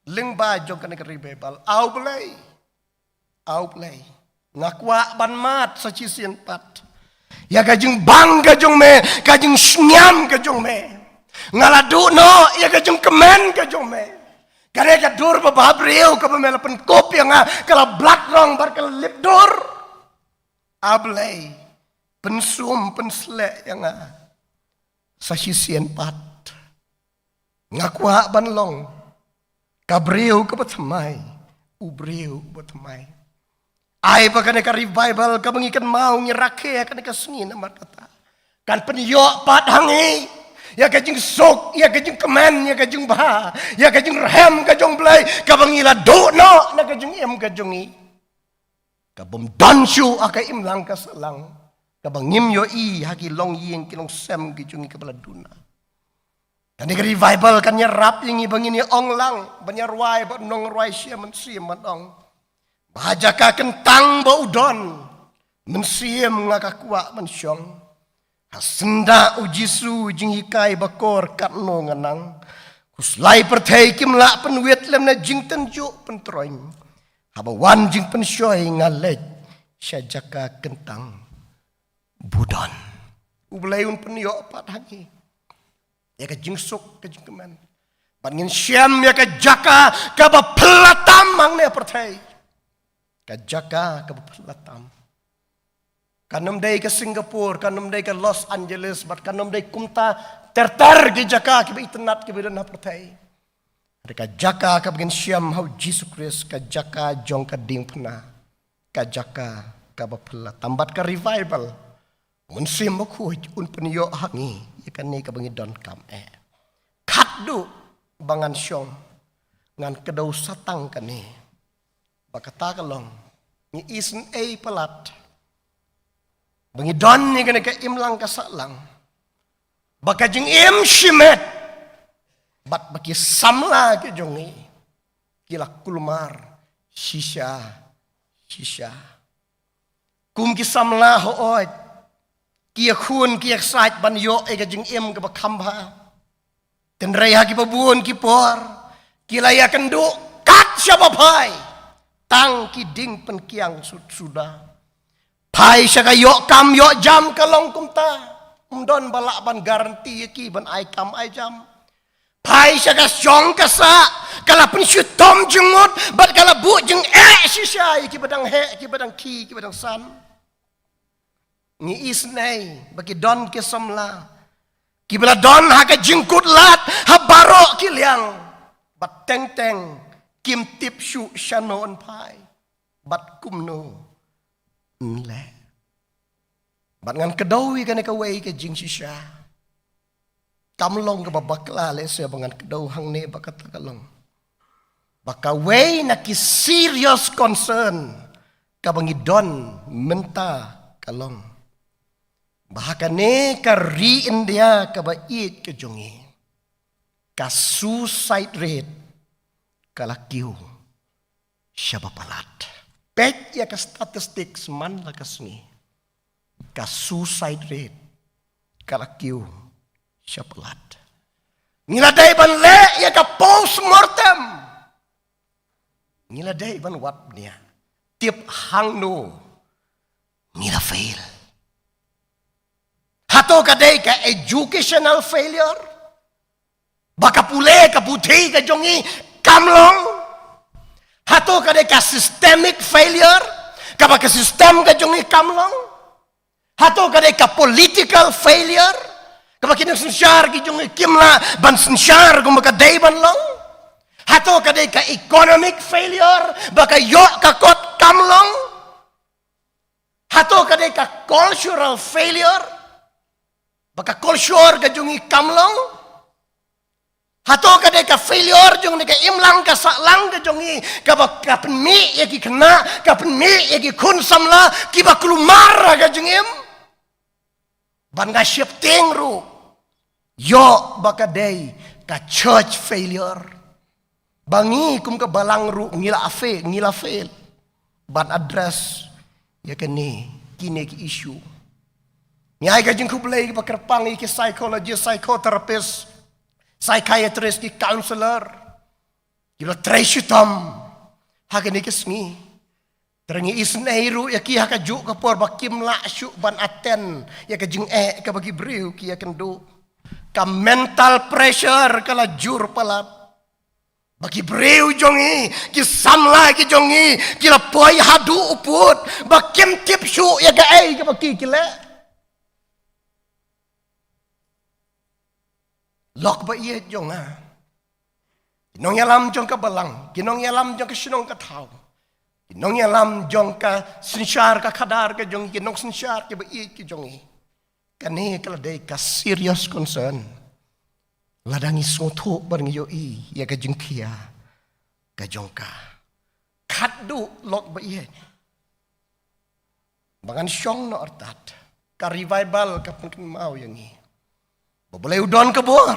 lyngba jong kane ka revival. A U Blei, A U Blei, nga kwah ban mad sa shisien pat ïa ka jingbang ka jong me, ka jingsngiam ka jong me. Nga la duh noh ïa ka jingkmen ka jong me. Kane ka dur babha briew kaba me la pynkup ïa nga ka la blat rong bad ka la lip dur. A Blei, pynsum pynsleh ïa nga sa shisien pat. Nga kwah ban long ka briew kaba thymmai, u briew uba thymmai. Ai ba kane ka revival kaba ngi kynmaw ngi rakhe ha kane ka sngi namar kata kan pynïoh pat ha ngi ïa ka jingsuk, ïa ka jingkmen, ïa ka jingbha, ïa ka jingrhem ka jong U Blei kaba ngi la duh noh na ka jingim ka jong ngi. Ka bym don shuh ha ka imlang ka sahlang kaba ngim ïohi ha ki longïing ki longsem ki jong ngi kaba la duna. Kane ka revival kan ïarap ïa ngi ba ngin ïa ong lang, ban ïa rwai bad nongrwai sha mynsiem ban ong ba ha jaka kyntang ba u don, mynsiem nga ka kwah ban shong. Ha syndah U Jisu jinghikai ba kor katno nga nang. Khuslai pyrthei kim lah pynwit lymne jingtynjuh pyntroiñ. Haba wan jingpynshoi nga leit sha jaka kyntang ba u don. U Blei un pynïoh pat ha ngi ïa ka jingsuk ka jingkmen. Bad ngin shem ïa ka jaka kaba phylla tam hangne ha pyrthei. Ka jaka kaba phylla tam. Kan ym dei ka Singapore, kan ym dei ka Los Angeles, bad kan ym dei kumta ter ter ki jaka kiba itynnad kiba don ha pyrthei. Hynrei ka jaka kaba ngin shem ha U Jisu Khrist, ka jaka jong ka diengphna, ka jaka kaba phylla tam. Bad ka revival, Mynsiem Bakhuid un pynïoh ha ngi ïa kane kaba ngi donkam eh. Khatduh ba ngan shong, ngan kdew sa tang kane. Ba kata ka long, ngi isynei palat ba ngi don ïa kane ka imlang ka sahlang, ba ka jingim shimet bad ba ki samla ki jong ngi ki la kulmar shisha shisha. Kum ki samla hooid ki ïakhun ki ïaksaid ban ïoh ïa ka jingim kaba kham bha. Hynrei ha kiba bun ki por ki la ïakynduh kat shaba phai tang ki dieng pynkiang sut suda. Phai sha ka ïoh kam ïoh jam ka long kumta. Ym don ba lah ban guarantee ïa ki ban ai kam ai jam. Phai sha ka shong ka sah, ka la pynshitom jingmut bad ka la buh jingeh shisha ïa kiba dang heh, kiba dang khie, kiba dang san. Ngi isynei ba ki don ki samla kiba la don ha ka jingkut lad ha baroh ki liang, bad teng teng kim tip shuh shano yn phai bad kumno yn leh. Bad ngan kdew ïa kane kawei ka jingshisha. Kam long kaba bakla lehse ba ngan kdew hangne, ba kata ka long ba kawei na ki serious concern kaba ngi don mynta ka long ba ha kane ka ri India kaba ïeit ka jong ngi, ka suicide rate ka la kiew shaba palat. Peit ïa ka statistics man la ka sngi, ka suicide rate ka la kiew shaba palat. Ngi la dei ban leh ïa ka post mortem. Ngi la dei ban wad bniah. Tip hangno ngi la fail. Hato ka dei ka educational failure? Ba ka pule ka puthi ka jong ngi kam long? Hato ka dei ka systemic failure? Kaba ka system ka jong ngi kam long? Hato ka dei ka political failure? Kaba ki nongsynshar ki jong ngi kim lah ban synshar kumba ka dei ban long? Hato ka dei ka economic failure? Ba ka ïoh ka kot kam long? Hato ka dei ka cultural failure? Ba ka culture ka jong ngi kam long? Hato ka dei ka failure jong ngi, ka imlang ka sahlang ka jong ngi, kaba ka pynmih ïa ki khynnah, ka pynmih ïa ki khun samla kiba kulmar ha ka jingim? Ban ka sheptieng ruh ïoh ba ka dei ka church failure. Ba ngi kum ka balang ruh ngi la fail, ngi la fail ban address ïa kane, kine ki issue. Ngi ai ka jingkhublei kaba kyrpang ïa ki psychologist, psychotherapist, psychiatrist, ki counselor kiba trei shitom ha kane ka sngi. Te ngi isynei ruh ïa ki ha kajuh ka por ba kim lah shuh ban attend ïa ka jingeh kaba ki briew ki ïakynduh. Ka mental pressure ka la jur palat. Ba ki briew jong ngi, ki samla ki jong ngi, ki la poi haduh u pud ba kim tip shuh ïa kaei kaba ki ki leh. Lok ba ïeit jong nga, ki nongïalam jong ka balang, ki nongïalam jong ka shnong ka thaw, ki nongïalam jong ka synshar ka khadar ka jong ngi, ki nongsynshar kiba ïeit ki jong ngi. Kane ka la dei ka serious concern. Lada ngi sngewthuh bad ngi ïohi ïa ka jingkhia ka jong ka. Khatduh lok ba ïeit ba ngan shong noh artat, ka revival ka pynkynmaw ïa ngi ba U Blei u don ka bor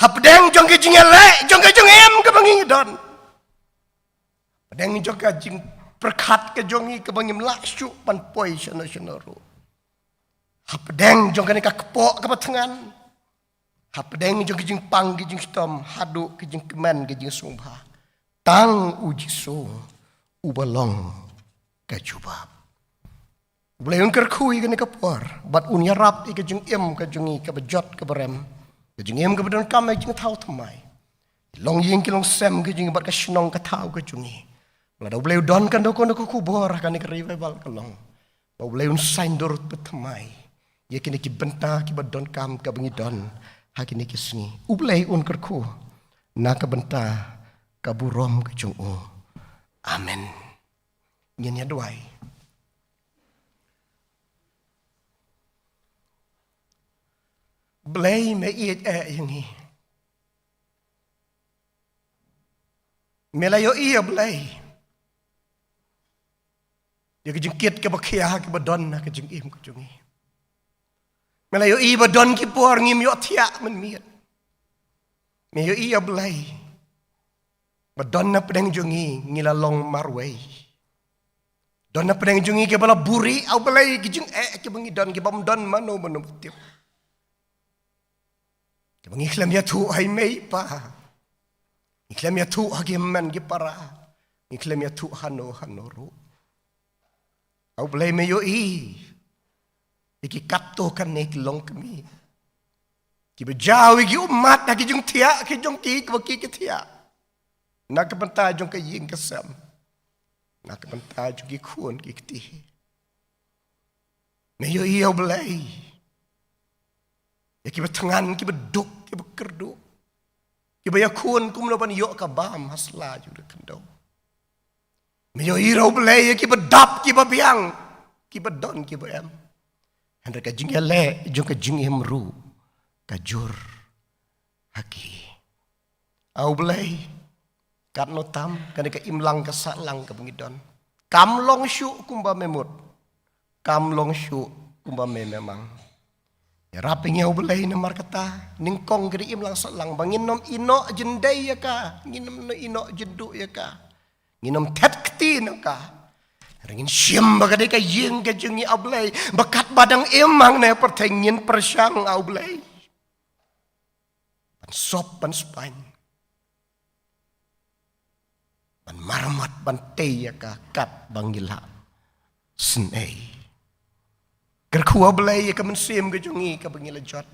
hapdeng jong ka jingïaleh jong ka jingim kaba ngi don. Hapdeng jong ka jingpyrkhat ka jong ngi kaba ngim lah shuh ban poi shano shano ruh. Hapdeng jong kane ka kpoh kaba thngan. Hapdeng jong ka jingpang ka jingshitom haduh ka jingkmen ka jingsngewbha, tang U Jisu uba long ka jubab. U Blei un kyrkhu ïa kane ka por bad un ïarap ïa ka jingim ka jong ngi kaba jot kaba rem, ka jingim kaba donkam ïa ka jingthaw thymmai. Ki longïing ki longsem ka jong ngi bad ka shnong ka thaw ka jong ngi. Lada U Blei u don kano kano ka khubor ha kane ka revival ka long, ba U Blei un saiñdur pynthymmai ïa kine ki bynta kiba donkam kaba ngi don ha kine ki sngi. U Blei un kyrkhu na ka bynta ka burom ka jong u. Amen. Ngin ïa duwai. Blei me ïeit eh ïa ngi. Me la ïohi, A Blei, ïa ka jingkit kaba khia kaba don ha ka jingim ka jong ngi. Me la ïohi ba don ki por ngim ïoh thiah mynmiet. Me ïohi, A Blei, ba don na pdeng jong ngi ngi la long marwei. Don na pdeng jong ngi kiba la buhrieh, A Blei, ki jingeh kiba ngi don kiba ym don mano mano ba tip. Kiba ngi khlem ïathuh ha i mei i pa, ngi khlem ïathuh ha ki hynmen ki para, ngi khlem ïathuh hano hano ruh. A Blei, me ïohi ïa ki katto katne ki longkmie kiba jaw ïa ki ummat ha ki jingthiah ki jong ki kiba ki ki thiah na ka bynta jong ka ïing ka sem, na ka bynta jong ki khun ki kti. Me ïohi, A Blei, ïa kiba thngan, kiba duk, kiba kyrduh, kiba ïakhun kumno ban ïoh ka bam ha sla jong ka khyndew. Me ïohi ruh, A Blei, ïa kiba dap kiba biang, kiba don kiba em. Hynrei ka jingïaleh jong ka jingim ruh ka jur ha ki. A Blei, katno tam kane ka imlang ka sahlang kaba ngi don, kam long shuh kumba me mut, kam long shuh kumba me, me mang. Ïarap ïa ngi, A Blei, namar kata nyngkong ka dei imlang sahlang ba ngin ym ïehnoh jyndei ïa ka, ngin ym ïehnoh jynduh ïa ka, ngin ym thet kti na ka. Hynrei ngin shim ba ka dei ka ïing ka jong ngi, A Blei, ba katba dang im hangne pyrthei ngin pyrshang, A Blei. Ba Sop ban spaiñ, ban marmat, ban tei ïa ka kat ba ngi la sngewsih. Kyrkhu, A Blei, ïa ka mynsiem ka jong ngi kaba ngi la jot.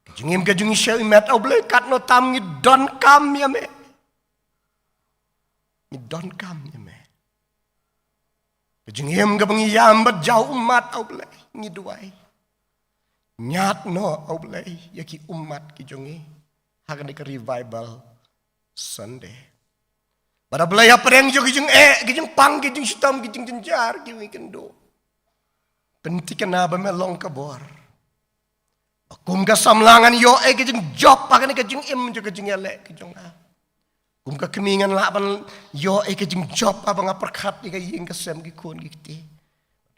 Ka jingim ka jong ngi sha i met, A Blei, katno tam ngi donkam ïa me. Ngi donkam ïa me. Ka jingim kaba ngi ïam bad jaw ummat, A Blei, ngi duwai, ñiad noh, A Blei, ïa ki ummat ki jong ngi ha kane ka Revival Sunday. Bad, A Blei, hapdeng jong ki jingeh, ki jingpang, ki jingshitom, ki jingjynjar, ki jingkynduh, pynthikna ba me long ka bor. Ba kum ka samla ngan ïoh ïa ka jingjop ha kane ka jingim jong ka jingïaleh ka jong nga. Kum ka kmie ngan lah ban ïoh ïa ka jingjop haba nga pyrkhat ïa ka ïing ka sem, ki khun ki kti.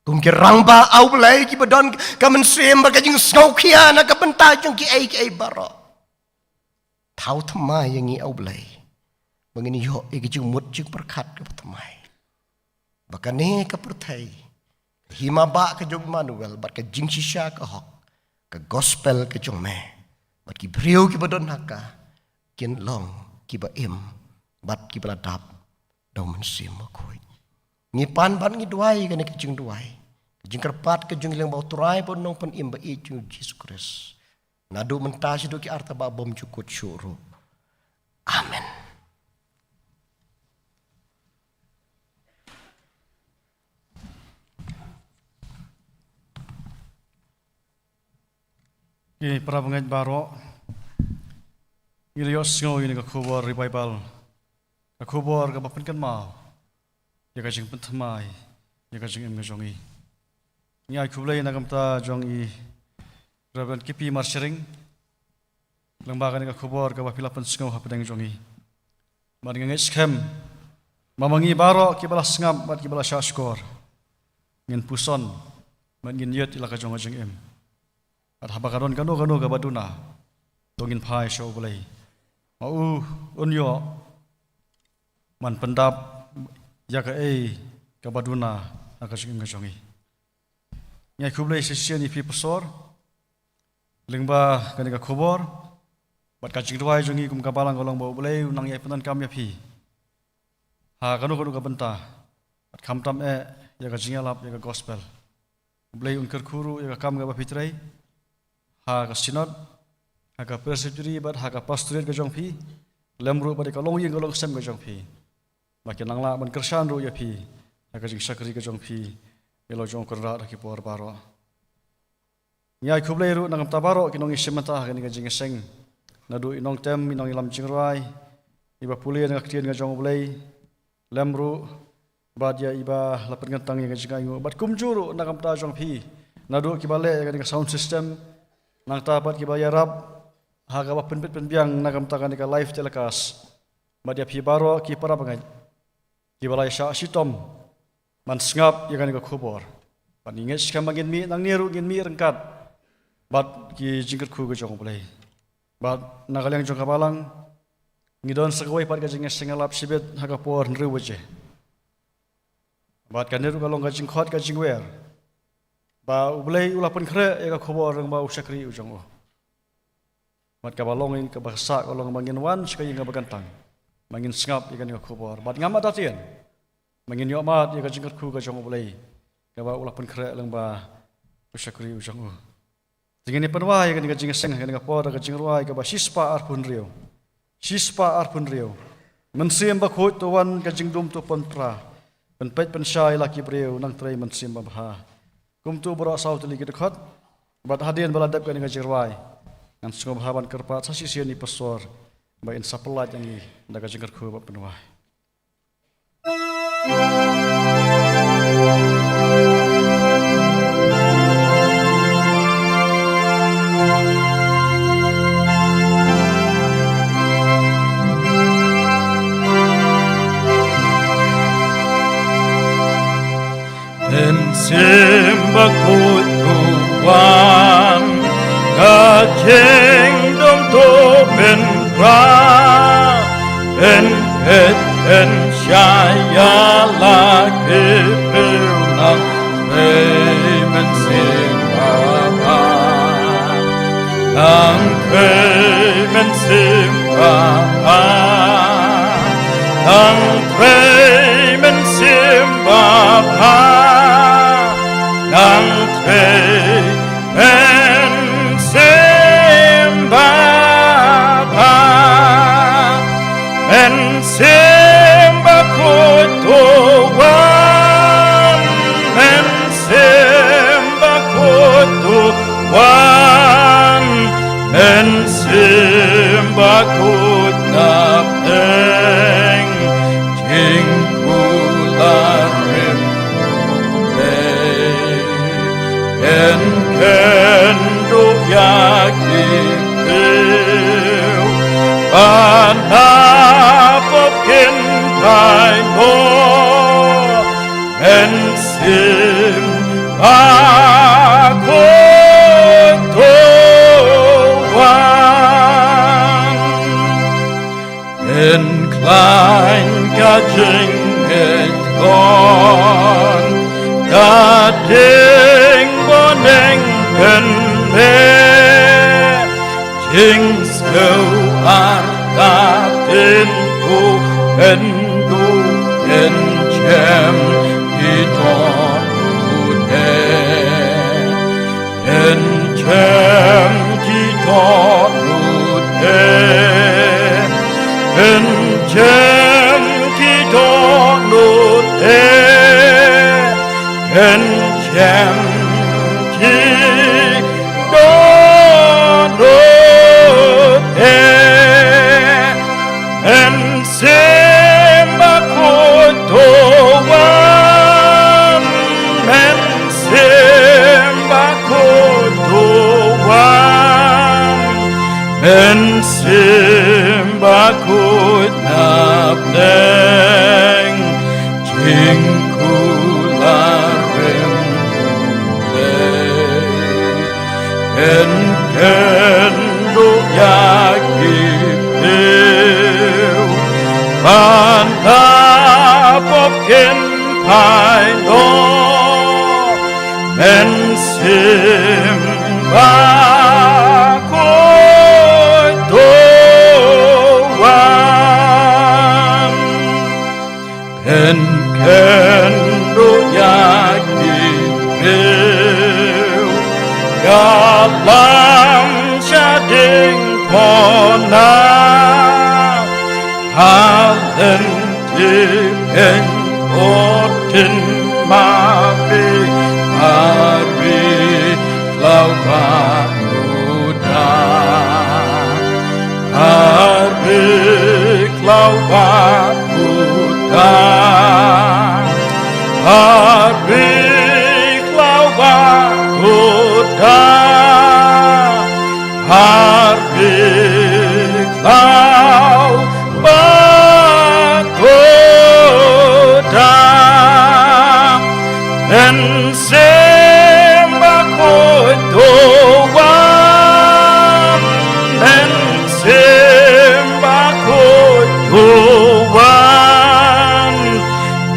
Kum ki rangbah, A Blei, kiba don ka mynsiem bad ka jingsngewkhia na ka bynta jong kiei kiei baroh. Thaw thymmai ïa ngi, A Blei, ba ngin ïoh ïa ka jingmut jingpyrkhat kaba thymmai, ba kane ka pyrthei, ka hima bah ka jong Immanuel, bad ka jingshisha ka hok, ka gospel ka jong me, bad ki briew kiba don ha ka, kin long kiba im bad kiba la dap da U Mynsiem Bakhuid. Ngi pan bad ngi duwai kane ka jingduwai, ka jingkyrpad ka jong ngi lyngba U Trai bad U Nongpynim ba ïeit jong ngi, U Jisu Khrist, naduh mynta shaduh ki arta ba bymjukut shuh ruh. Amen. Ki para bangeit baroh, ngi la ïohsngew ïa kane ka khubor Revival, ka khubor kaba pynkynmaw ïa ka jingpynthymmai ïa ka jingim ka jong ngi. Ngi ai khublei na ka bynta jong i Reverend Kipi Marsharing lyngba kane ka khubor kaba phi la pynsngew hapdeng jong ngi. Bad nga ngeit skhem ba ma ngi baroh kiba la sngap bad kiba la shahshkor, ngin puson bad ngin ïeit ïa la ka jong ka jingim. Bad haba ka don kano kano kaba duna, to ngin phai sha U Blei, ma u un ïoh ban pyndap ïa kaei kaba duna ha ka jingim ka jong ngi. Ngi ai khublei shisien ïa phi pastor lyngba kane ka khubor bad ka jingduwai jong ngi kum ka balang, ka long ba U Blei un nang ïai pyndonkam ïa phi ha kano kano ka bynta, bad khamtam eh ïa ka jingïalap ïa ka gospel. U Blei un kyrkhu ruh ïa ka kam kaba phi trei ha ka synod, ha ka presbytery bad ha ka pastorate ka jong phi, lem ruh bad ïa ka longïing ka longsem ka jong phi, ba kin nang lah ban kyrshan ruh ïa phi ha ka jingshakri ka jong phi ïa la u jong u Kynrad ha ki por baroh. Ngi ai khublei ruh na ka bynta baroh ki nongïashim bynta ha kane ka jingïaseng, naduh i nongtem, i nongïalam jingrwai, iba pule na ka ktien ka jong U Blei, lem ruh bad ïa iba la pynkyntang ïa ka jingainguh, bad kumjuh ruh na ka bynta jong phi, naduh kiba leh ïa kane ka sound system, nangta bad kiba ïarap ha kaba pynbit pynbiang na ka bynta kane ka live telecast, bad ïa phi baroh ki para bangeit kiba la ïashah shitom ban sngap ïa kane ka khubor. Bad ngi ngeit skhem ba ngin mih nangne ruh, ngin mih ryngkat bad ki jingkyrkhu ka jong U Blei. Bad na ka liang jong ka balang, ngi don sa kawei pat ka jingïaseng ïalap shibit ha ka por hynriew baje. Bad kane ruh ka long ka jingkhot ka jingwer ba U Blei u la pynkhreh ïa ka khubor lyngba u shakri u jong u. Bad kaba long ïa kaba sah ka long ba ngin wan sha ka ïing kaba kyntang, ba ngin sngap ïa kane ka khubor. Bad ngam artatien ba ngin ïohmad ïa ka jingkyrkhu ka jong U Blei kaba u la pynkhreh lyngba u shakri u jong u. Te ngin ïa pynwai ïa kane ka jingïaseng ha kane ka por da ka jingrwai kaba shispah arphew hynriew. Shispah arphew hynriew. Mynsiem Bakhuid to wan ka jingdum to pyntra, pynpeit pynshai ïa la ki briew, nang trei Mynsiem Babha. Kumto baroh saw tylli ki dkhot. Bad hadien ba la dep kane ka jingrwai, ngan sngewbha ban kyrpad sa shisien ïa i pastor ba in sa pyllait ïa ngi da ka jingkyrkhu bad pynwai. Mynsiem Bakhuid to wan, ka jingdum to pynpra, pynpeit pynshai ïa la ki briew, nang trei Mynsiem Babha. Nang trei mynsiem babha, nang trei mynsiem babha, nang trei mynsiem babha. Mynsiem bakhuid to wan, mynsiem bakhuid to wan, mynsiem bakhuid na pdeng jingkular rim U Blei. Yn kynduh ïa ki briew ba na pop kin phai noh, mynsiem bakhuid to wan. Yn khlaiñ ka jingngeit khun, ka jingbneng kynmaw, jingsngew artatien to kynduh, yn jem ki dohnud eh. Yn jem ki dohnud eh, yn jem ki dohnud eh, yn jem ki dohnud eh. Mynsiem bakhuid to wan, mynsiem bakhuid to wan, mynsiem bakhuid na pdeng jingkular rim U Blei. Yn kynduh ïa ki briew ba na pop kin phai noh, mynsiem bakhuid to wan. Yn kynduh ïa ki briew, ïalam shading pona, ha lynti pynbor tin ma phi, ha ri khlaw ba khuda. Ha ri khlaw ba khuda, ha ri khlaw ba khuda, ha ri khlaw ba khuda. Mynsiem bakhuid to wan, mynsiem bakhuid to wan,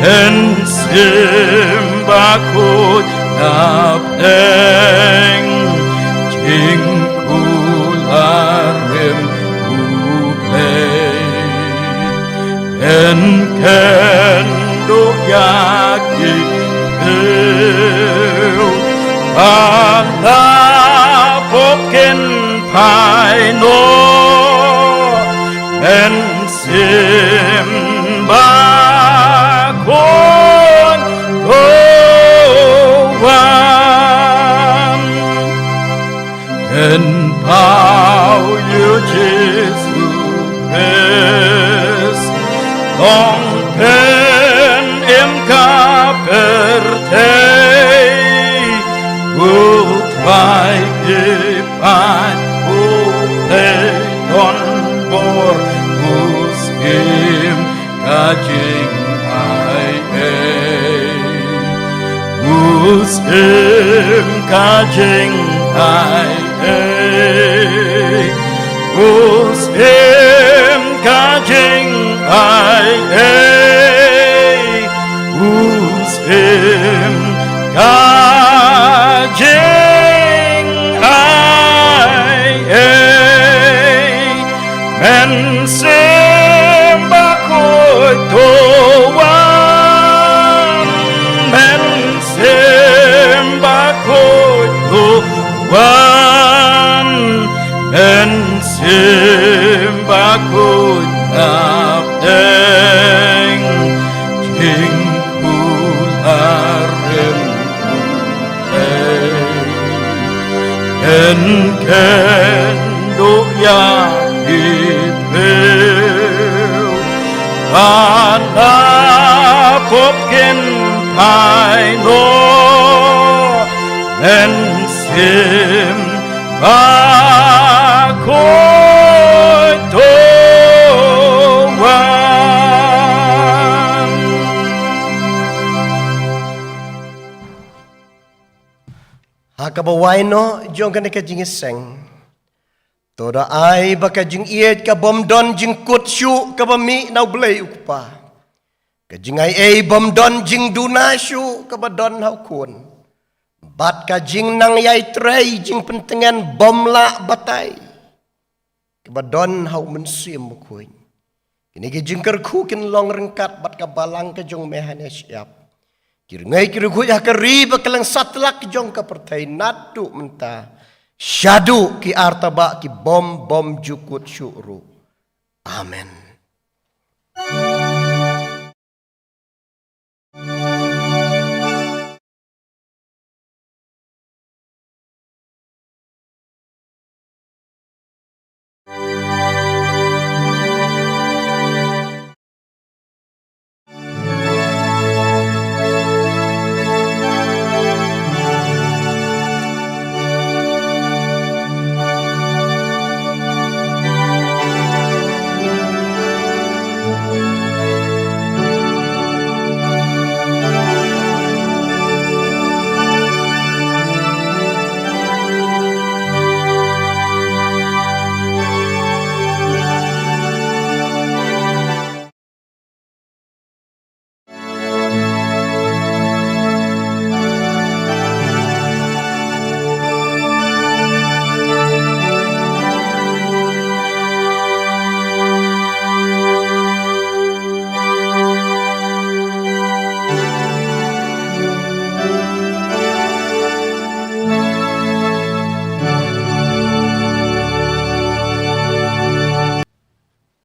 mynsiem bakhuid na pdeng jingkular rim U Blei. Yn kynduh ïa ki briew ba na pop kin phai noh, mynsiem bakhuid to wan. Yn paw ïa U Jisu Khrist, long pyn im ka pyrthei, U Trai ki paid, U Blei don bor, U Syiem ka jingai ei, U Syiem ka jingai ei, U Syiem ka jingai ei, U Syiem ka jingai Mynsiem Bakhuid to wan, Mynsiem Bakhuid to wan, Mynsiem Bakhuid na pdeng jingkular rim u Blei. Yn kheiñ duh ïa ki briew ba la pop kin phai noh, Mynsiem Bakhuid to wan. Ha kaba wai noh jong kane ka jingïaseng, to da ai ba ka jingïeit ka bym don jingkut shuh kaba mih na u Blei u Kpa, ka jingaiei bym don jingduna shuh kaba don ha u Khun, bad ka jingnang ïai trei jingpyntngen bym lah batai kaba don ha u Mynsiem Bakhuid. Kine ki jingkyrkhu kin long ryngkat bad ka balang ka jong me hane shyiap. Ki ryngai ki rykhuid ha ka ri bad ka lyngsatlak jong ka pyrthei naduh mynta shaduh ki artabah ki bym bym ju kut shuh ruh. Amen.